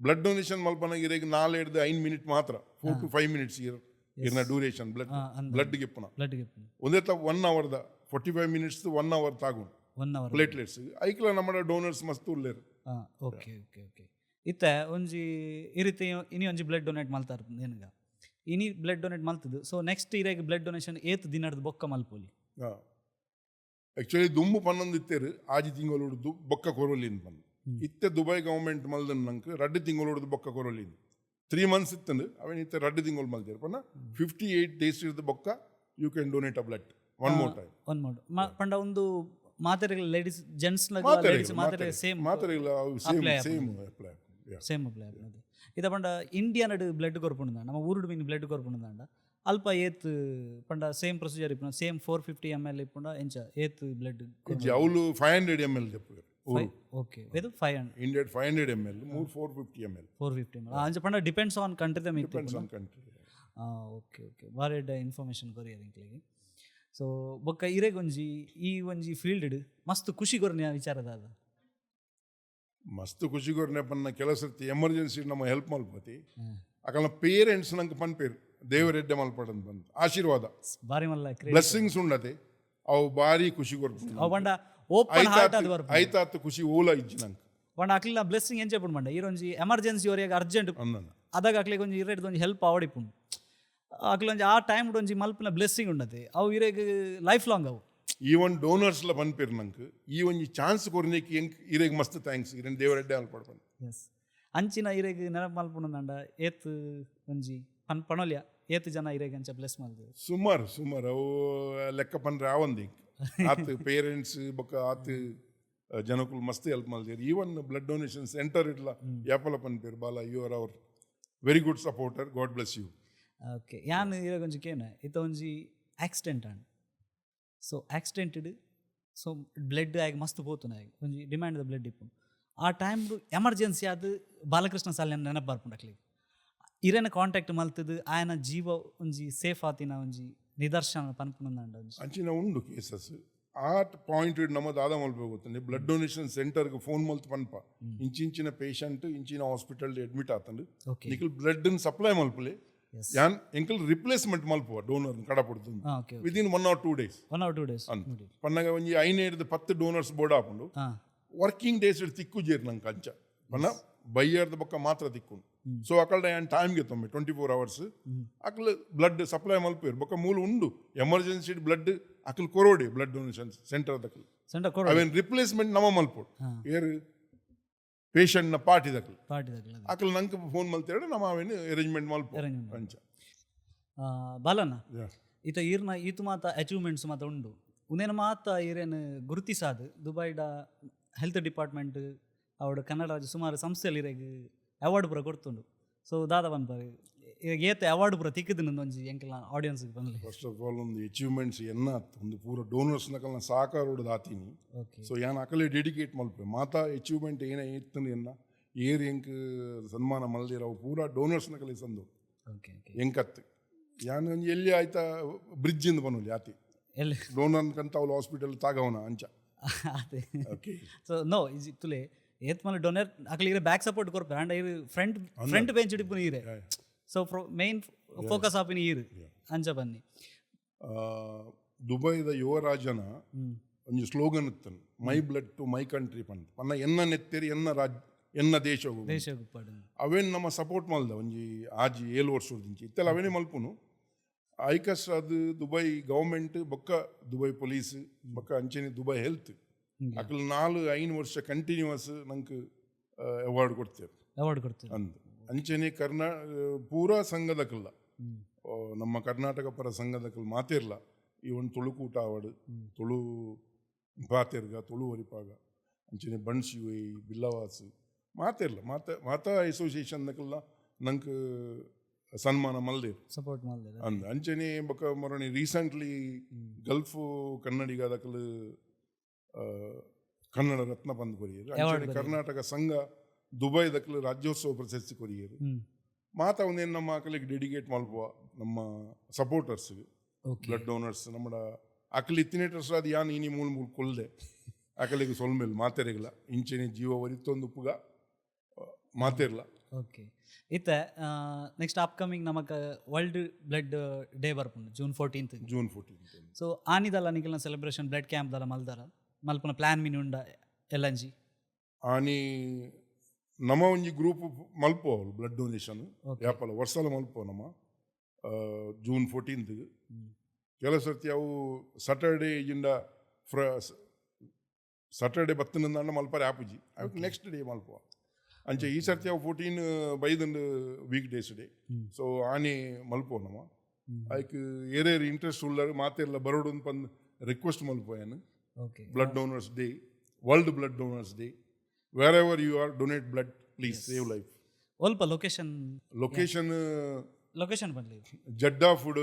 Blood donation ಮಲ್ಪನಾಗ ಇರೆಗ್ ನಾಲ್ ಹಿಡ್ದು ಐದು ಮಿನಿಟ್ ಮಾತ್ರ, 4 ಟು 5 ಮಿನಿಟ್ಸ್ ಇರ್ ಇರ್ನ ಡ್ಯೂರೇಷನ್ ಬ್ಲಡ್ ಬ್ಲಡ್ ಗೆಪ್ಪುನ. ಬ್ಲಡ್ ಗೆಪ್ಪುನ. ಒಂದೇ ತ ಒನ್ ಅವರ್ದ, 45 ಮಿನಿಟ್ಸ್, ಒನ್ ಅವರ್ ತಾಗುಂಡು. One hour. Platelets ಐಕ್ಲ ನಮ್ಮ ಡೋನರ್ಸ್ ಮಸ್ತ್ ಉಲ್ಲೇರು. ಓಕೆ ಓಕೆ ಓಕೆ ಇತ್ತೆ ಒಂಜಿ ಈ ರೀತಿ ಇನಿ ಒಂಜಿ ಬ್ಲಡ್ ಡೊನೇಟ್ ಮಲ್ತಾರ ಏನುಗ ಇನಿ ಬ್ಲಡ್ ಡೊನೇಟ್ ಮಲ್ತದು, ಸೊ ನೆಕ್ಸ್ಟ್ ಇರೆಗ್ ಬ್ಲಡ್ ಡೊನೇಷನ್ ಏತ್ ದಿನಡ್ದು ಬೊಕ್ಕ ಮಲ್ಪೊಲಿ? ಆಕ್ಚುಲಿ ದುಂಬು ಪನ್ನೊಂದು ಇತ್ತೇರು, ಆಜಿ ತಿಂಗಳು ಉಡ್ದು ಬೊಕ್ಕ ಕೊರೊಲಿನ್ ಪಂದು. ಇತ್ತೆ ದುಬೈ ಗವರ್ಮೆಂಟ್ ಮಲ್ದನ್ ನಂಕ್ 2 ತಿಂಗಳು ಉಡ್ದು ಬೊಕ್ಕ ಕೊರೊಲಿನ್. 3 ಮಂತ್ಸ್ ಇತ್ತಂದು, ಅವೇನು ಇತ್ತೆ 2 ತಿಂಗಳು ಮಲ್ದೇರು ಪನ್ನ 58 ಡೇಸ್ ಇರ್ದು ಬೊಕ್ಕ you can donate a blood one more time. One more ಪಂಡ ಒಂದು ಮಾತೆರೆಗ್ ಲೇಡೀಸ್ ಜೆಂಟ್ಸ್ ಲೇಡೀಸ್ ಮಾತೆರೆ ಸೇಮ್? ಮಾತ್ರೆಗಳ same. Apply. Same apply. Same apply ಆಪುಂಡು. ಇದ ಪಂಡ ಇಂಡಿಯಾನಡ್ ಬ್ಲಡ್ ಕೊರ್ಪುಂಡು, ನಮ್ಮ ಊರುಡು ಮೀನ್ ಬ್ಲಡ್ ಕೊರ್ಪುಂಡು, ಅಲ್ಪ ಏತ್ ಪಂಡ ಸೇಮ್ ಪ್ರೊಸೀಜರ್ ಇಪ್ಪುಂಡು? ಸೇಮ್ 450 ml ಇಪ್ಪುಂಡ ಎಂಚ, ಏತ್ ಬ್ಲಡ್? ಅವಳು 500 ml ದೆಪ್ಪುವೆರ್. ಓಕೆ, ಇದು 500. ಇಂಡಿಯಾ 500 ml, ಮೂರು 450 ml. 450 ಅಂಚ ಪಂಡ ಡಿಪೆಂಡ್ಸ್ ಆನ್ ಕಂಟ್ರಿ ದ ಮಿತ್ತ್. Depends on country. Okay okay ಬಾರಿ ಎಡ್ಡೆ ಇನ್ಫಾರ್ಮೇಷನ್ ಕೊರಿಯರ್ ಎಂಕ್ಲೆಗ್. ಸೊ ಬೊಕ್ಕ ಇರೆಗೊಂಜಿ ಈ ಒಂಜಿ ಫೀಲ್ಡ್ ಮಸ್ತ್ ಖುಷಿ ಕೊರ್ನ ವಿಚಾರ ದಾದ? ಮಸ್ತ್ ಖುಷಿ ಕೊರ್ನೆ ಪನ್ನ ಕೆಲಸ ಎಮರ್ಜೆನ್ಸಿ ನಮ್ಮ ಹೆಲ್ಪ್ ಮಲ್ಪತಿ. ಅಕಲ್ನ ಪೇರೆಂಟ್ಸ್ ನಂಗೆ ಪನ್ಪೇರು, ದೇವರೆಡ್ಡೆ ಮಲ್ಪಡಂತ ಬಂತು ಆಶೀರ್ವಾದ. ಬಾರಿ ಮಲ್ಲ ಕ್ರೇಜ್. ಬ್ಲೆಸ್ಸಿಂಗ್ಸ್ ಉಂಡತೆ, ಅವು ಭಾರಿ ಖುಷಿ ಕೊರ್ಪುಂಡು. ಅವು ಪಂಡ ಓಪನ್ ಹಾರ್ಟ್ ಅದು ಬರ್ಪುಂಡು. ಐತಾತ್ ಖುಷಿ ಓಲ ಇಜ್ಜಿ ನಂಗೆ. ಪಂಡ ಅಕ್ಲಿನ ಬ್ಲೆಸ್ಸಿಂಗ್ ಎಂಚ ಪುಂಡು ಪಂಡ ಈರೊಂಜಿ ಎಮರ್ಜೆನ್ಸಿ ಅವರಿಗೆ ಅರ್ಜೆಂಟ್ ಅಂದನ. ಅದಾಗ ಅಕ್ಲಿಗೆ ಒಂಜಿ ಇರೆಡ್ದು ಒಂಜಿ ಹೆಲ್ಪ್ ಆವಡಿಪುಂಡು. ಅಕ್ಲೊಂಜಿ ಆ ಟೈಮ್ ಒಂಜಿ ಮಲ್ಪಿನ ಬ್ಲೆಸ್ಸಿಂಗ್ ಉಂಡತೆ, ಅವು ಇರೆಗ್ ಲೈಫ್ ಲಾಂಗ್ ಅವು. ಈವನ್ ಡೋನರ್ಸ್ ಲ ಪನ್ಪೇರು ನಂಗೆ, ಈ ಒಂಜಿ ಚಾನ್ಸ್ ಕೊರ್ನಿಕ್ ಎಂಕ್ ಇರೆಗ್ ಮಸ್ತ್ thanks, ಇರೆನ್ ದೇವರೆಡ್ಡೆ ಮಲ್ಪಡ್. ಎಸ್, ಅಂಚಿನ ಇರೆಗ್ ನೆನಪು ಮಲ್ಪುಂಡು ಏತ್ ಒಂಜಿ ಪನ್ ಪಣೋಲ್ಯ, ಏತ್ ಜನ ಇರೆಗ್ ಅಂಚ ಬ್ಲೆಸ್ ಮಲ್ದು? ಸುಮಾರು ಸುಮಾರು, ಅವು ಲೆಕ್ಕ ಪಂಡ್ರೆ ಆವಂದಿ. ಆತ್ ಪೇರೆಂಟ್ಸ್ ಬೊಕ್ಕ ಆತ್ ಜನಕುಲು ಮಸ್ತ್ ಹೆಲ್ಪ್ ಮಲ್ದೇರು. ಈವನ್ ಬ್ಲಡ್ ಡೊನೇಷನ್ ಸೆಂಟರ್ ಇಡ್ಲ ಯಾಪಲ ಪನ್ಪೇರು, ಬಾಲ, you are our very good supporter, God bless you. Okay, ಯಾನ್ ಇರೆಗ್ ಒಂಜಿ ಕೇನ, ಇತ್ತ ಒಂಜಿ ಆಕ್ಸಿಡೆಂಟ್ ಆಂಡ್, ಸೊ ಆಕ್ಸಿಡೆಂಟೆಡ್, ಸೊ ಬ್ಲಡ್ ಆಗಿ ಮಸ್ತ್ ಪೋತುನ ಆಗಿ ಒಂಜಿ ಡಿಮ್ಯಾಂಡ್ ದ ಬ್ಲಡ್ ಇಪ್ಪುಂಡು. ಆ ಟೈಮ್ ಎಮರ್ಜೆನ್ಸಿ ಆದ್ ಬಾಲಕೃಷ್ಣ ಸಾಲ್ಯಾನ್ ನೆನಪು ಬರ್ಪುಂಡು ಅಕ್ಲೆಗ್. ಇರೆನ ಕಾಂಟ್ಯಾಕ್ಟ್ ಮಲ್ತದು ಆಯನ ಜೀವ ಒಂಜಿ ಸೇಫ್ ಆತಿನ ಒಂಜಿ ನಿದರ್ಶನ ಪನ್ಪುನಂದಾಂಡ ಒಂಜಿ? ಅಂಚಿನ ಉಂಡು ಕೇಸಸ್. ಆ ಪಾಯಿಂಟ್ ನಮ್ಮ ದಾದ ಮಲ್ಪೆ ಗೊತ್ತುಂಡು, ಬ್ಲಡ್ ಡೊನೇಷನ್ ಸೆಂಟರ್ಗೆ ಫೋನ್ ಮಲ್ತ್ ಪನ್ಪ, ಇಂಚಿಂಚಿನ ಪೇಷಂಟ್ ಇಂಚಿನ ಹಾಸ್ಪಿಟಲ್ ಅಡ್ಮಿಟ್ ಆತಂಡು, ನಿಕಲ್ ಬ್ಲಡ್ ಸಪ್ಲೈ ಮಲ್ಪಲೆ, ಯಾನ್ ಎಂಕಲ್ replacement ಮಲ್ಪುವ donor ಕಡಪುಡ್ದು okay within 1 or 2 days. 1 or 2 days. ಅಂತ ಪನ್ನಗ ಒಂಜಿ ಐನೇಡ್ದು 10 ಡೋನರ್ಸ್ ಬೋರ್ಡ್ ಆಪುಂಡು. ವರ್ಕಿಂಗ್ ಡೇಸ್ ತಿಕ್ಕು ಜೇರ್ ನಂಗೆ ಅಂಚ ಪನ್ನ ಬೈಯರ್ದ ಬೊಕ್ಕ ಮಾತ್ರ ತಿಕ್ಕು. ಸೊ ಅಕಲ್ಡ ಯಾನ್ ಟೈಮ್ ಗೆತ್ತೊಮ್ಮೆ 24 ಅವರ್ಸ್ ಅಕಲ್ ಬ್ಲಡ್ ಸಪ್ಲೈ ಮಲ್ಪೇರು. ಬೊಕ್ಕ ಮೂಲ ಉಂಡು ಎಮರ್ಜೆನ್ಸಿ ಬ್ಲಡ್ ಅಕಲ್ ಕೊರೋಡಿ ಬ್ಲಡ್ ಡೊನೇಷನ್ ಸೆಂಟರ್ ದಕಲ್. ಸೆಂಟರ್ ಕೊಡು. ಅವೇನ್ ರಿಪ್ಲೇಸ್ಮೆಂಟ್ ನಮ ಮಲ್ಪೊಡು. ಏರು ಪೇಷಂಟ್ನ ಪಾರ್ಟಿ ದಕಲ್. ಪಾರ್ಟಿ. ಅಕಲ್ ನಂಗೆ ಫೋನ್ ಮಲ್ತೇಡು, ನಮ್ಮ ಅವೇನು ಅರೇಂಜ್ಮೆಂಟ್ ಮಲ್ಪು. ಅರೇಂಜ್ಮೆಂಟ್. ಅಂಚ. ಬಾಲಣ್ಣ, Yeah. ಇತ ಈರ್ನ ಈತು ಮಾತ ಅಚೀವ್ಮೆಂಟ್ಸ್ ಮಾತ ಉಂಡು. ಉಂದೇನ ಮಾತ ಈರೇನು ಗುರುತಿಸಾದ್ ದುಬೈಡ ಹೆಲ್ತ್ ಡಿಪಾರ್ಟ್ಮೆಂಟ್ ಅವಡು ಕನ್ನಡ ರಾಜ್ಯ ಸುಮಾರು ಸಂಸ್ಥೆಯಲ್ಲಿ ಇರೆಗ್ ಅವಾರ್ಡ್ ಪೂರ ಕೊಡ್ತುಂಡು. ಸೊ ದಾದ ಪನ್ಪರ್, ಇರೆಗ್ ಏತ್ ಅವಾರ್ಡ್ ಪೂರ ತಿಕ್ಕಿದ್ ಒಂಜಿ ಎಂಕಲ್ನ ಆಡಿಯನ್ಸ್ ಪನ್ಲೆ. ಫಸ್ಟ್ ಆಫ್ ಆಲ್ ಒಂದು ಅಚೀವ್ಮೆಂಟ್ಸ್ ಎನ್ನ ಒಂದು ಪೂರ ಡೋನರ್ಸ್ ನಕಲ್ನ ಸಹಕಾರೋಡು ದಾತೀನಿ. ಸೊ ಯಾನ್ ಅಕಲೆ ಡೆಡಿಕೇಟ್ ಮಲ್ಪೆ. ಮಾತಾ ಅಚೀವ್ಮೆಂಟ್ ಏನ ಇತ್ತಂದು ಎನ್ನ ಏರ್ ಎಂಕ್ ಸನ್ಮಾನ ಮಲ್ದಿರವು ಪೂರ ಡೋನರ್ಸ್ ನಕಲೆ ಸಂದು. ಓಕೆ ಓಕೆ ಎಂಕತ್ ಯಾನ್ ಒಂಜಿ ಎಲ್ಲಿ ಆಯ್ತಾ ಬ್ರಿಡ್ಜ್ ಇಂದ ಬನ್ನೊಲಿ ಆತಿ. ಎಲ್ಲಿ? ಡೋನರ್ ಕಂತ ಅವಳು ಹಾಸ್ಪಿಟಲ್ ತಾಗವನ ಅಂಚ. ಅದೇ. ಓಕೆ. ಸೊ ನೋ is ತುಲೆ ಏತ್ ಮಲ್ಲ ಡೊನರ್ ಅಕಲ್ ಇರೆ ಬ್ಯಾಕ್ ಸಪೋರ್ಟ್ ಕೊರ್ಪೆ ಅಂಡ ಇರು ಫ್ರಂಟ್ ಫ್ರಂಟ್ ಬೆಂಚ್ ಇಡಿಪುನ ಈರೆ. ಸೊ ಮೇನ್ ಫೋಕಸ್ ಆಪಿನ ಈರು ಅಂಚ ಬನ್ನಿ. ದುಬೈದ ಯುವರಾಜನ ಒಂಜಿ slogan ಇತ್ತನ್, "My blood to my country" ಪಂದ್ ಪನ್ನ, ಎನ್ನ ನೆತ್ತೆರ್ ಎನ್ನ ರಾಜ್ ಎನ್ನ ದೇಶ. ದೇಶ ಉಪ್ಪಡು. ಅವೇನ್ ನಮ್ಮ ಸಪೋರ್ಟ್ ಮಲ್ದ ಒಂಜಿ 6-7 ವರ್ಷದಿಂಚಿ ಇತ್ತೆಲ್ಲ ಅವೇನೇ ಮಲ್ಪುನು. ಐಕಸ್ ಅದು ದುಬೈ ಗೌರ್ಮೆಂಟ್ ಬೊಕ್ಕ ದುಬೈ ಪೊಲೀಸ್ ಬೊಕ್ಕ ಅಂಚೆನೆ ದುಬೈ ಹೆಲ್ತ್ ಅಕಲ್ 4-5 ವರ್ಷ ಕಂಟಿನ್ಯೂಸ್ ನಂಗೆ ಅವಾರ್ಡ್ ಕೊಡ್ತೇವೆ. ಅವಾರ್ಡ್ ಕೊಡ್ತೀವಿ. ಅಂದ್ ಅಂಚೆನೆ ಪೂರಾ ಸಂಘದಕಲ್ಲ, ನಮ್ಮ ಕರ್ನಾಟಕ ಪರ ಸಂಘದಕಲ್ ಮಾತಿರ್ಲ, ಈ ಒಂದು ತುಳುಕೂಟ ಆವಡ್, ತುಳು ಪಾತೆರ್ಗ, ತುಳು ಒರಿಪಾಗ, ಅಂಚೆನೆ ಬಂಟ್ಸ್ ಯು ಎ, ಬಿಲ್ಲವಾಸ್ ಮಾತಿರ್ಲ, ಮಾತ ಮಾತಾ ಅಸೋಸಿಯೇಷನ್ ದಕಲ್ಲ ನಂಗೆ ಸನ್ಮಾನ ಮಲ್ದೇರ್. ಸಪೋರ್ಟ್ ಮಲ್ದೇರ್. ಅಂದ್ ಅಂಚೆನೆ ಬೊಕ್ಕ ಮೊರಣಿ ರೀಸೆಂಟ್ಲಿ ಗಲ್ಫ್ ಕನ್ನಡಿಗ ದಕಲ್ ಕನ್ನಡ ರತ್ನ ಪಂದ್ ಕೊರಿಯೆರ್. ಅಂಚೆನೆ ಕರ್ನಾಟಕ ಸಂಘ ದುಬೈ ದಕಲ್ ರಾಜ್ಯೋತ್ಸವ ಪ್ರಶಸ್ತಿ ಕೊರಿಯೆರ್. ಮಾತ ಒಂದೇನು ನಮ್ಮ ಅಕಲಿಗೆ ಡೆಡಿಕೇಟ್ ಮಲ್ಪುವ ನಮ್ಮ ಸಪೋರ್ಟರ್ಸ್, ಬ್ಲಡ್ ಡೋನರ್ಸ್. ನಮ್ಮಡ ಅಕಲ್ ಇತ್ತಿನೇಟರ್ಸ್ ಅದು ಯಾನ್ ಇನಿ ಮೂಲು ಮೂಲು ಕೊಲ್ದೆ. ಅಕಲಿಗೆ ಸೊಲ್ಮೆಲ್ ಮಾತೆರೆಗ್ಲ. ಇಂಚೆನೆ ಜೀವ ಒರಿತೊಂದು ಉಪ್ಪುಗ ಮಾತೆರ್ಲ. ಓಕೆ, ಇತ್ತೆ ನೆಕ್ಸ್ಟ್ ಅಪ್ಕಮಿಂಗ್ ನಮಕ್ ವರ್ಲ್ಡ್ ಬ್ಲಡ್ ಡೇ ಬರ್ಪುಂಡು, ಜೂನ್ 14. ಜೂನ್ 14. ಸೊ ಆನಿದಲ್ಲ ನಿಕಲ್ನ ಸೆಲೆಬ್ರೇಷನ್ ಬ್ಲಡ್ ಕ್ಯಾಂಪ್ ದಲ್ಲ ಮಲ್ದಾರ, ಮಲ್ಪನ ಪ್ಲಾನ್ ಮಿನಿ ಉಂಡ ಎಲ್ಲಂಜಿ? ಆನಿ ನಮ ಒಂಜಿ ಗ್ರೂಪ್ ಮಲ್ಪುವ ಬ್ಲಡ್ ಡೊನೇಷನ್. ಯಾಪಲ ವರ್ಷಲ ಮಲ್ಪುವ ನಮ ಜೂನ್ 14. ಕೆಲವು ಸರ್ತಿ ಅವು ಸಟರ್ಡೇ ಇಂಡ ಸಟರ್ಡೆ ಬತ್ತಿನಂದಾಂಡ ಮಲ್ಪರೆ ಆಪುಜಿ, ಅವು ನೆಕ್ಸ್ಟ್ ಡೇ ಮಲ್ಪುವ. ಅಂಚೆ ಈ ಸರ್ತಿ ಅವು 14 ಬೈದಂಡು ವೀಕ್ ಡೇಸ್ ಡೇ. ಸೊ ಆನಿ ಮಲ್ಪುವ ನಮ. ಐಕ್ ಏರೇರು ಇಂಟ್ರೆಸ್ಟ್ ಉಳ್ಳರು ಮಾತೆಲ್ಲ ಬರೋಡು ಪಂದ್ ರಿಕ್ವೆಸ್ಟ್ ಮಲ್ಪುವ ಏನು. Blood Donors Day, World Blood Donors Day. Wherever you are, donate blood, please save life. ಒಲ್ಪ ಲೊಕೇಶನ್? ಲೊಕೇಶನ್? ಲೊಕೇಶನ್ ಪನ್ಲೆ. Jaddaf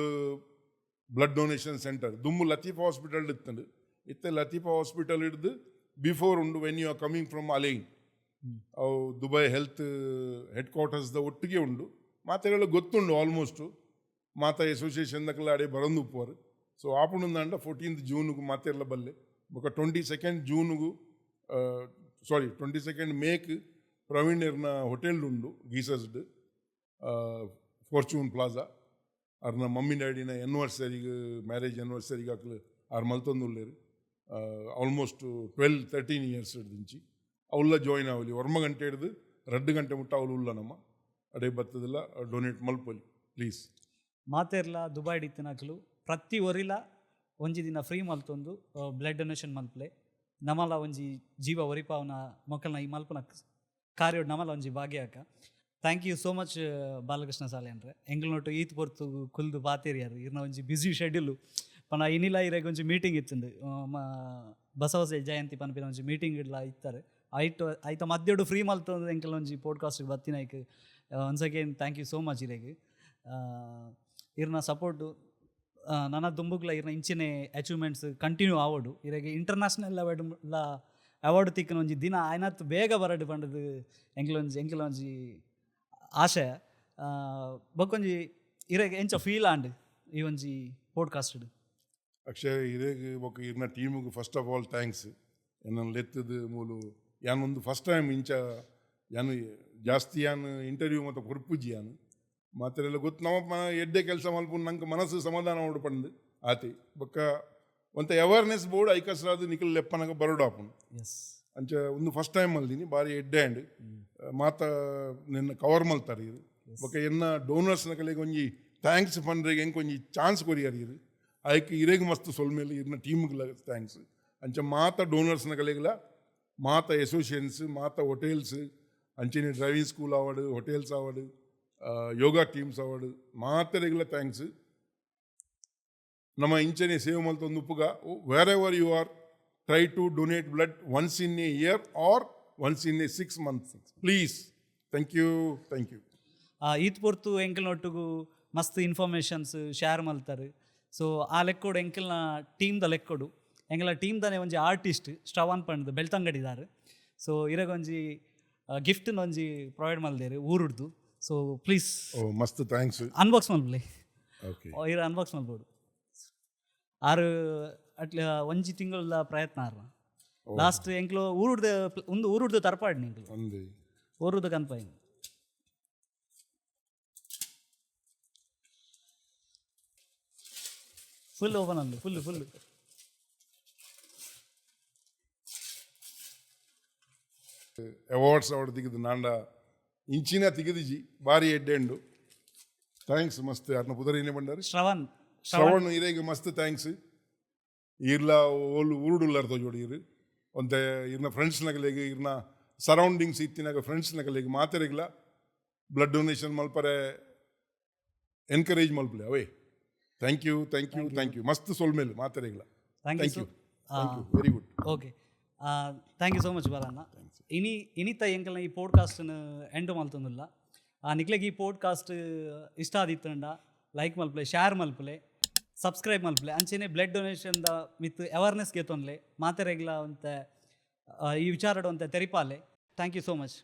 blood donation centre. ದುಮ್ಮು ಲತೀಫ್ ಹಾಸ್ಪಿಟಲ್ ಇತ್ತಂಡು, ಇತ್ತೆ ಲತೀಫಾ ಹಾಸ್ಪಿಟಲ್ ಹಿಡ್ದು ಬಿಫೋರ್ ಉಂಡು. When you are coming from Al Ain, ಅವು Dubai health head ಕ್ವಾರ್ಟರ್ಸ್ದ ಒಟ್ಟಿಗೆ ಉಂಡು. ಮಾತೆಲ್ಲ ಗೊತ್ತುಂಡು ಆಲ್ಮೋಸ್ಟು. ಮಾತಾ ಅಸೋಸಿಯೇಷನ್ ದಕಲ ಅಡೆ ಬರೊಂದು ಉಪ್ಪುವರು. ಸೊ ಆಪುಂಡುಂದಾಂಡ 14 ಜೂನ್ಗು ಮಾತೆರ್ಲ ಬಲ್ಲೆ. ಬೊಕ 22 ಜೂನ್ಗು, ಸಾರಿ, 22 ಮೇಕ್ ಪ್ರವೀಣ್ ಇರ್ನ ಹೋಟೆಲ್ ಉಂಡು ಗೀಸಸ್ಡ್, ಫಾರ್ಚೂನ್ ಪ್ಲಾಜಾ. ಅರ್ನ ಮಮ್ಮಿ ಡ್ಯಾಡಿನ ಎನ್ವರ್ಸರಿಗೆ, ಮ್ಯಾರೇಜ್ ಎನ್ವರ್ಸರಿಗೆ ಅಕ್ಲು ಆರ್ ಮಲ್ತೊಂದುಲ್ಲೆರ್ ಆಲ್ಮೋಸ್ಟ್ 12-13 ಇಯರ್ಸ್ ದಿಂಚಿ. ಅವುಲ್ಲ ಜಾಯಿನ್ ಆವಲಿ. 9 ಗಂಟೆ ಹಿಡ್ದು 2 ಗಂಟೆ ಮುಟ್ಟ ಅವಳು ಉಲ್ಲ. ನಮ್ಮ ಅಡೆ ಬತ್ತದಿಲ್ಲ, ಡೊನೇಟ್ ಮಲ್ಪೊಲಿ ಪ್ಲೀಸ್. ಮಾತೆರ್ಲ ದುಬೈಡ್ ಇತ್ತಿನಕ್ಲು ಪ್ರತಿ ಒರಿಲ ಒಂಜಿ ದಿನ ಫ್ರೀ ಮಲ್ತೊಂದು ಬ್ಲಡ್ ಡೊನೇಷನ್ ಮಲ್ಪಲೆ. ನಮಲ ಒಂಜಿ ಜೀವ ಒರಿಪಾವನ ಮೊಕ್ಕಲ್ನ ಈ ಮಲ್ಪನ ಕಾರ್ಯಡ್ ನಮಲ ಒಂಜಿ ಭಾಗ್ಯ ಅಕ್ಕ. Thank you so much Balakrishna ಸಾಲ್ಯಾನ್ರೆ, ಎಂಗ್ಲನೊಟ್ಟು ಈತ್ ಪೊರ್ತು ಕುಲ್ದು ಪಾತೆರಿಯಾರು. ಇರ್ನ ಒಂಜಿ ಬ್ಯುಸಿ ಶೆಡ್ಯೂಲು ಪನ ಇನಿಲ ಇರೆಗ್ ಒಂಜಿ ಮೀಟಿಂಗ್ ಇತ್ತಂದು, ಬಸವ ಜಯಂತಿ ಪನ್ಪಿನ ಒಂಜಿ ಮೀಟಿಂಗ್ ಇಡ್ಲ ಇತ್ತಾರೆ. ಐಟ್ ಐತ ಮಧ್ಯಡು ಫ್ರೀ ಮಲ್ತೊಂದು ಎಂಕಲ್ ಒಂಜಿ podcast ಬತ್ತಿನೈಕ್ once again thank you so much ಇರೆಗ್. ಇರ್ನ ಸಪೋರ್ಟು ನನ್ನ ದುಂಬುಗ್ಲ ಇರ್ನ ಇಂಚಿನೆ ಅಚೀವ್ಮೆಂಟ್ಸ್ ಕಂಟಿನ್ಯೂ ಆವಡು. ಇರೆಗೆ ಇಂಟರ್ನ್ಯಾಷನಲ್ ಲೆವೆಲ್ ಅವಾರ್ಡ್ ತಿಕ್ಕನ ಒಂಜಿ ದಿನ ಆಯ್ನತ್ ಬೇಗ ಬರಡು ಪಂಡದು ಎಂಕ್ಲೊಂಜಿ ಆಶಯ. ಬೊಕ್ಕೊಂಜಿ ಇರೆಗ್ ಎಂಚ ಫೀಲ್ ಆಂಡ್ ಈ ಒಂಜಿ ಪೋಡ್ಕಾಸ್ಟ್? ಅಕ್ಷಯ್, ಇರೇಗ್ ಬೊಕ್ಕ ಇರ್ನ ಟೀಮಿಗೆ ಫಸ್ಟ್ ಆಫ್ ಆಲ್ thanks. ಎನ್ನನ್ನು ಲೆತ್ತದು ಮೂಲು. ಯಾನ್ ಒಂದು ಫಸ್ಟ್ ಟೈಮ್ ಇಂಚ ಯಾನು ಜಾಸ್ತಿ ಯಾನ್ ಇಂಟರ್ವ್ಯೂ ಮತ್ತು ಕೊರ್ಪುಜಿ ಯಾನು. ಮಾತೆರೆಲ್ಲ ಗೊತ್ತು, ನಮ್ಮ ಎಡ್ಡೆ ಕೆಲಸ ಮಲ್ಪುನ್ ನಂಗೆ ಮನಸ್ಸು ಸಮಾಧಾನ ಉಂಡು ಪಂದು ಆತಿ. ಬೊಕ್ಕ ಒಂತ ಅವೇರ್ನೆಸ್ ಬೋರ್ಡ್ ಐಕಸ್ರಾದ್ ನಿಕಲ್ ಲೆಪ್ಪನಗ ಬರೋಡು ಆಪುಂಡು. ಅಂಚ ಒಂದು ಫಸ್ಟ್ ಟೈಮ್ ಮಲ್ದಿನಿ, ಬಾರಿ ಎಡ್ಡೆ ಆಂಡ್. ಮಾತ ನಿನ್ನ ಕವರ್ ಮಲ್ತಾರೆ ಇರು. ಬೊಕ್ಕ ಎನ್ನ ಡೋನರ್ಸ್ ನಕಲಿಗೆ ಒಂಜಿ thanks ಪಂಡ್ರೆಗೆ ಎಂಕ್ ಒಂಜಿ ಚಾನ್ಸ್ ಕೊರಿಯರ್ ಇರು. ಐಕ್ ಇರೆಗ್ ಮಸ್ತ್ ಸೊಲ್ಮೇಲೆ, ಇರ್ನ ಟೀಮ್ಗಳ thanks. ಅಂಚ ಮಾತ ಡೋನರ್ಸ್ ನಕಲಿಗೆಲ, ಮಾತ ಅಸೋಸಿಯೇಷನ್ಸ್, ಮಾತ ಹೋಟೆಲ್ಸ್, ಅಂಚನೆ ಡ್ರೈವಿಂಗ್ ಸ್ಕೂಲ್ ಆವಡ್, ಹೋಟೆಲ್ಸ್ ಆವಡ್, ಯೋಗ ಟೀಮ್ಸ್ ಆವಡ್, ಮಾತೆರೆಗ್ಲ thanks. ನಮ್ಮ ಇಂಚನೆ ಸೇವೆ ಮಲ್ತೊಂದು ಉಪ್ಪುಗ. Wherever you are, try to donate blood once in a year or once in a 6 months, please. Thank you, thank you. ಈತ್ ಪೊರ್ತು ಎಂಕಲ್ನೊಟ್ಟುಗು ಮಸ್ತ್ ಇನ್ಫಾರ್ಮೇಷನ್ಸ್ ಶೇರ್ ಮಲ್ತಾರೆ. ಸೊ ಆ ಲೆಕ್ಕೋಡು ಎಂಕಲ್ನ ಟೀಮ್ದ ಲೆಕ್ಕೋಡು ಎಂಕಲ್ನ ಟೀಮ್ದನೆ ಒಂಜಿ ಆರ್ಟಿಸ್ಟ್ ಶ್ರವಣ್ ಪಂಡ್ದು ಬೆಳ್ತಂಗಡಿದಾರು. ಸೊ ಇರಗೊಂಜಿ ಗಿಫ್ಟ್ ಒಂಜಿ ಪ್ರೊವೈಡ್ ಮಲ್ದೇರು ಊರುಡ್ದು. ಸೊ ಪ್ಲೀಸ್. ಓ, ಮಸ್ತ್ thanks. Unbox ಮಲ್ಪಲೆ. ಓಕೆ. ಇರ ಅನ್ಬಾಕ್ಸ್ ಮಲ್ಬೋದು. ಆರು ಅಟ್ಲ ಒಂಜಿ ತಿಂಗಳ ಪ್ರಯತ್ನ ಆರ್ನ. ಲಾಸ್ಟ್ ಎಂಕ್ಲು ಊರುಡ್ದು ಒಂದು ಊರುಡ್ದು ತರ್ಪಾಡ್ನಿ ಎಂಕ್ಲು. ಒಂದೇ. ಊರುಡ್ದು ಕನ್ಪಾಯಿನಿ. ಫುಲ್ ಓಪನ್ ಅಂದು, ಫುಲ್ ಫುಲ್. ಅವಾರ್ಡ್ಸ್ ಅವಾರ್ಡ್ ತಿಕ್ಕಿದ್ ನಾಂಡ ಇಂಚಿನ ತಿಕ್ಕಿದಿಜಿ, ಬಾರಿ ಎಡ್ಡೆ ಉಂಡು. Thanks ಮಸ್ತ್. ಅರ್ನ ಪುದರ್ ಏನೇ ಪಂಡಾರೆ? ಶ್ರವಣ್. ಶ್ರವಣ್, ಇರೆಗ್ ಮಸ್ತ್ thanks. ಈರ್ಲ ಓಲು ಊರುಡುಲ್ಲಾರ್ ತೋಜೋಡು ಈರ್. ಒಂತೆ ಇರ್ನ ಫ್ರೆಂಡ್ಸ್ ನಗಲೆಗ್, ಇರ್ನ ಸರೌಂಡಿಂಗ್ಸ್ ಇತ್ತಿನಾಗ ಫ್ರೆಂಡ್ಸ್ ನಗಲೆಗ್ ಮಾತೆರೆಗ್ಲ ಬ್ಲಡ್ ಡೊನೇಷನ್ ಮಲ್ಪರೆ ಎನ್ಕರೇಜ್ ಮಲ್ಪಲೆ ಅವೇ. Thank you, thank you, thank you. ಮಸ್ತ್ ಸೊಲ್ಮೆಲ್ ಮಾತೆರೆಗ್ಲ. Thank thank you. You, thank you, very good. Okay, thank you so much Balanna. ಇನಿ ಇನಿತ ಎಂಕಲ್ನ ಈ ಪೋಡ್ಕಾಸ್ಟ್ನ ಎಂಡ್ ಮಲ್ತೊಂದುಲ್ಲ. ನಿಕ್ಲೆಗ್ ಈ ಪೋಡ್ಕಾಸ್ಟ್ ಇಷ್ಟ ಆದಿತ್ತಂಡ ಲೈಕ್ ಮಲ್ಪಲೆ, ಶೇರ್ ಮಲ್ಪಲೆ, ಸಬ್ಸ್ಕ್ರೈಬ್ ಮಲ್ಪಲೆ. ಅಂಚೆನೆ ಬ್ಲಡ್ ಡೊನೇಷನ್ the ಮಿತ್ ಅವೇರ್ನೆಸ್ ಗೆತೊನ್ಲೆ. ಮಾತೆರೆಗ್ಲ ಒಂತೆ ಈ ವಿಚಾರಡ್ ಒಂತೆ ತೆರಿಪಾಲೆ. Thank you so much.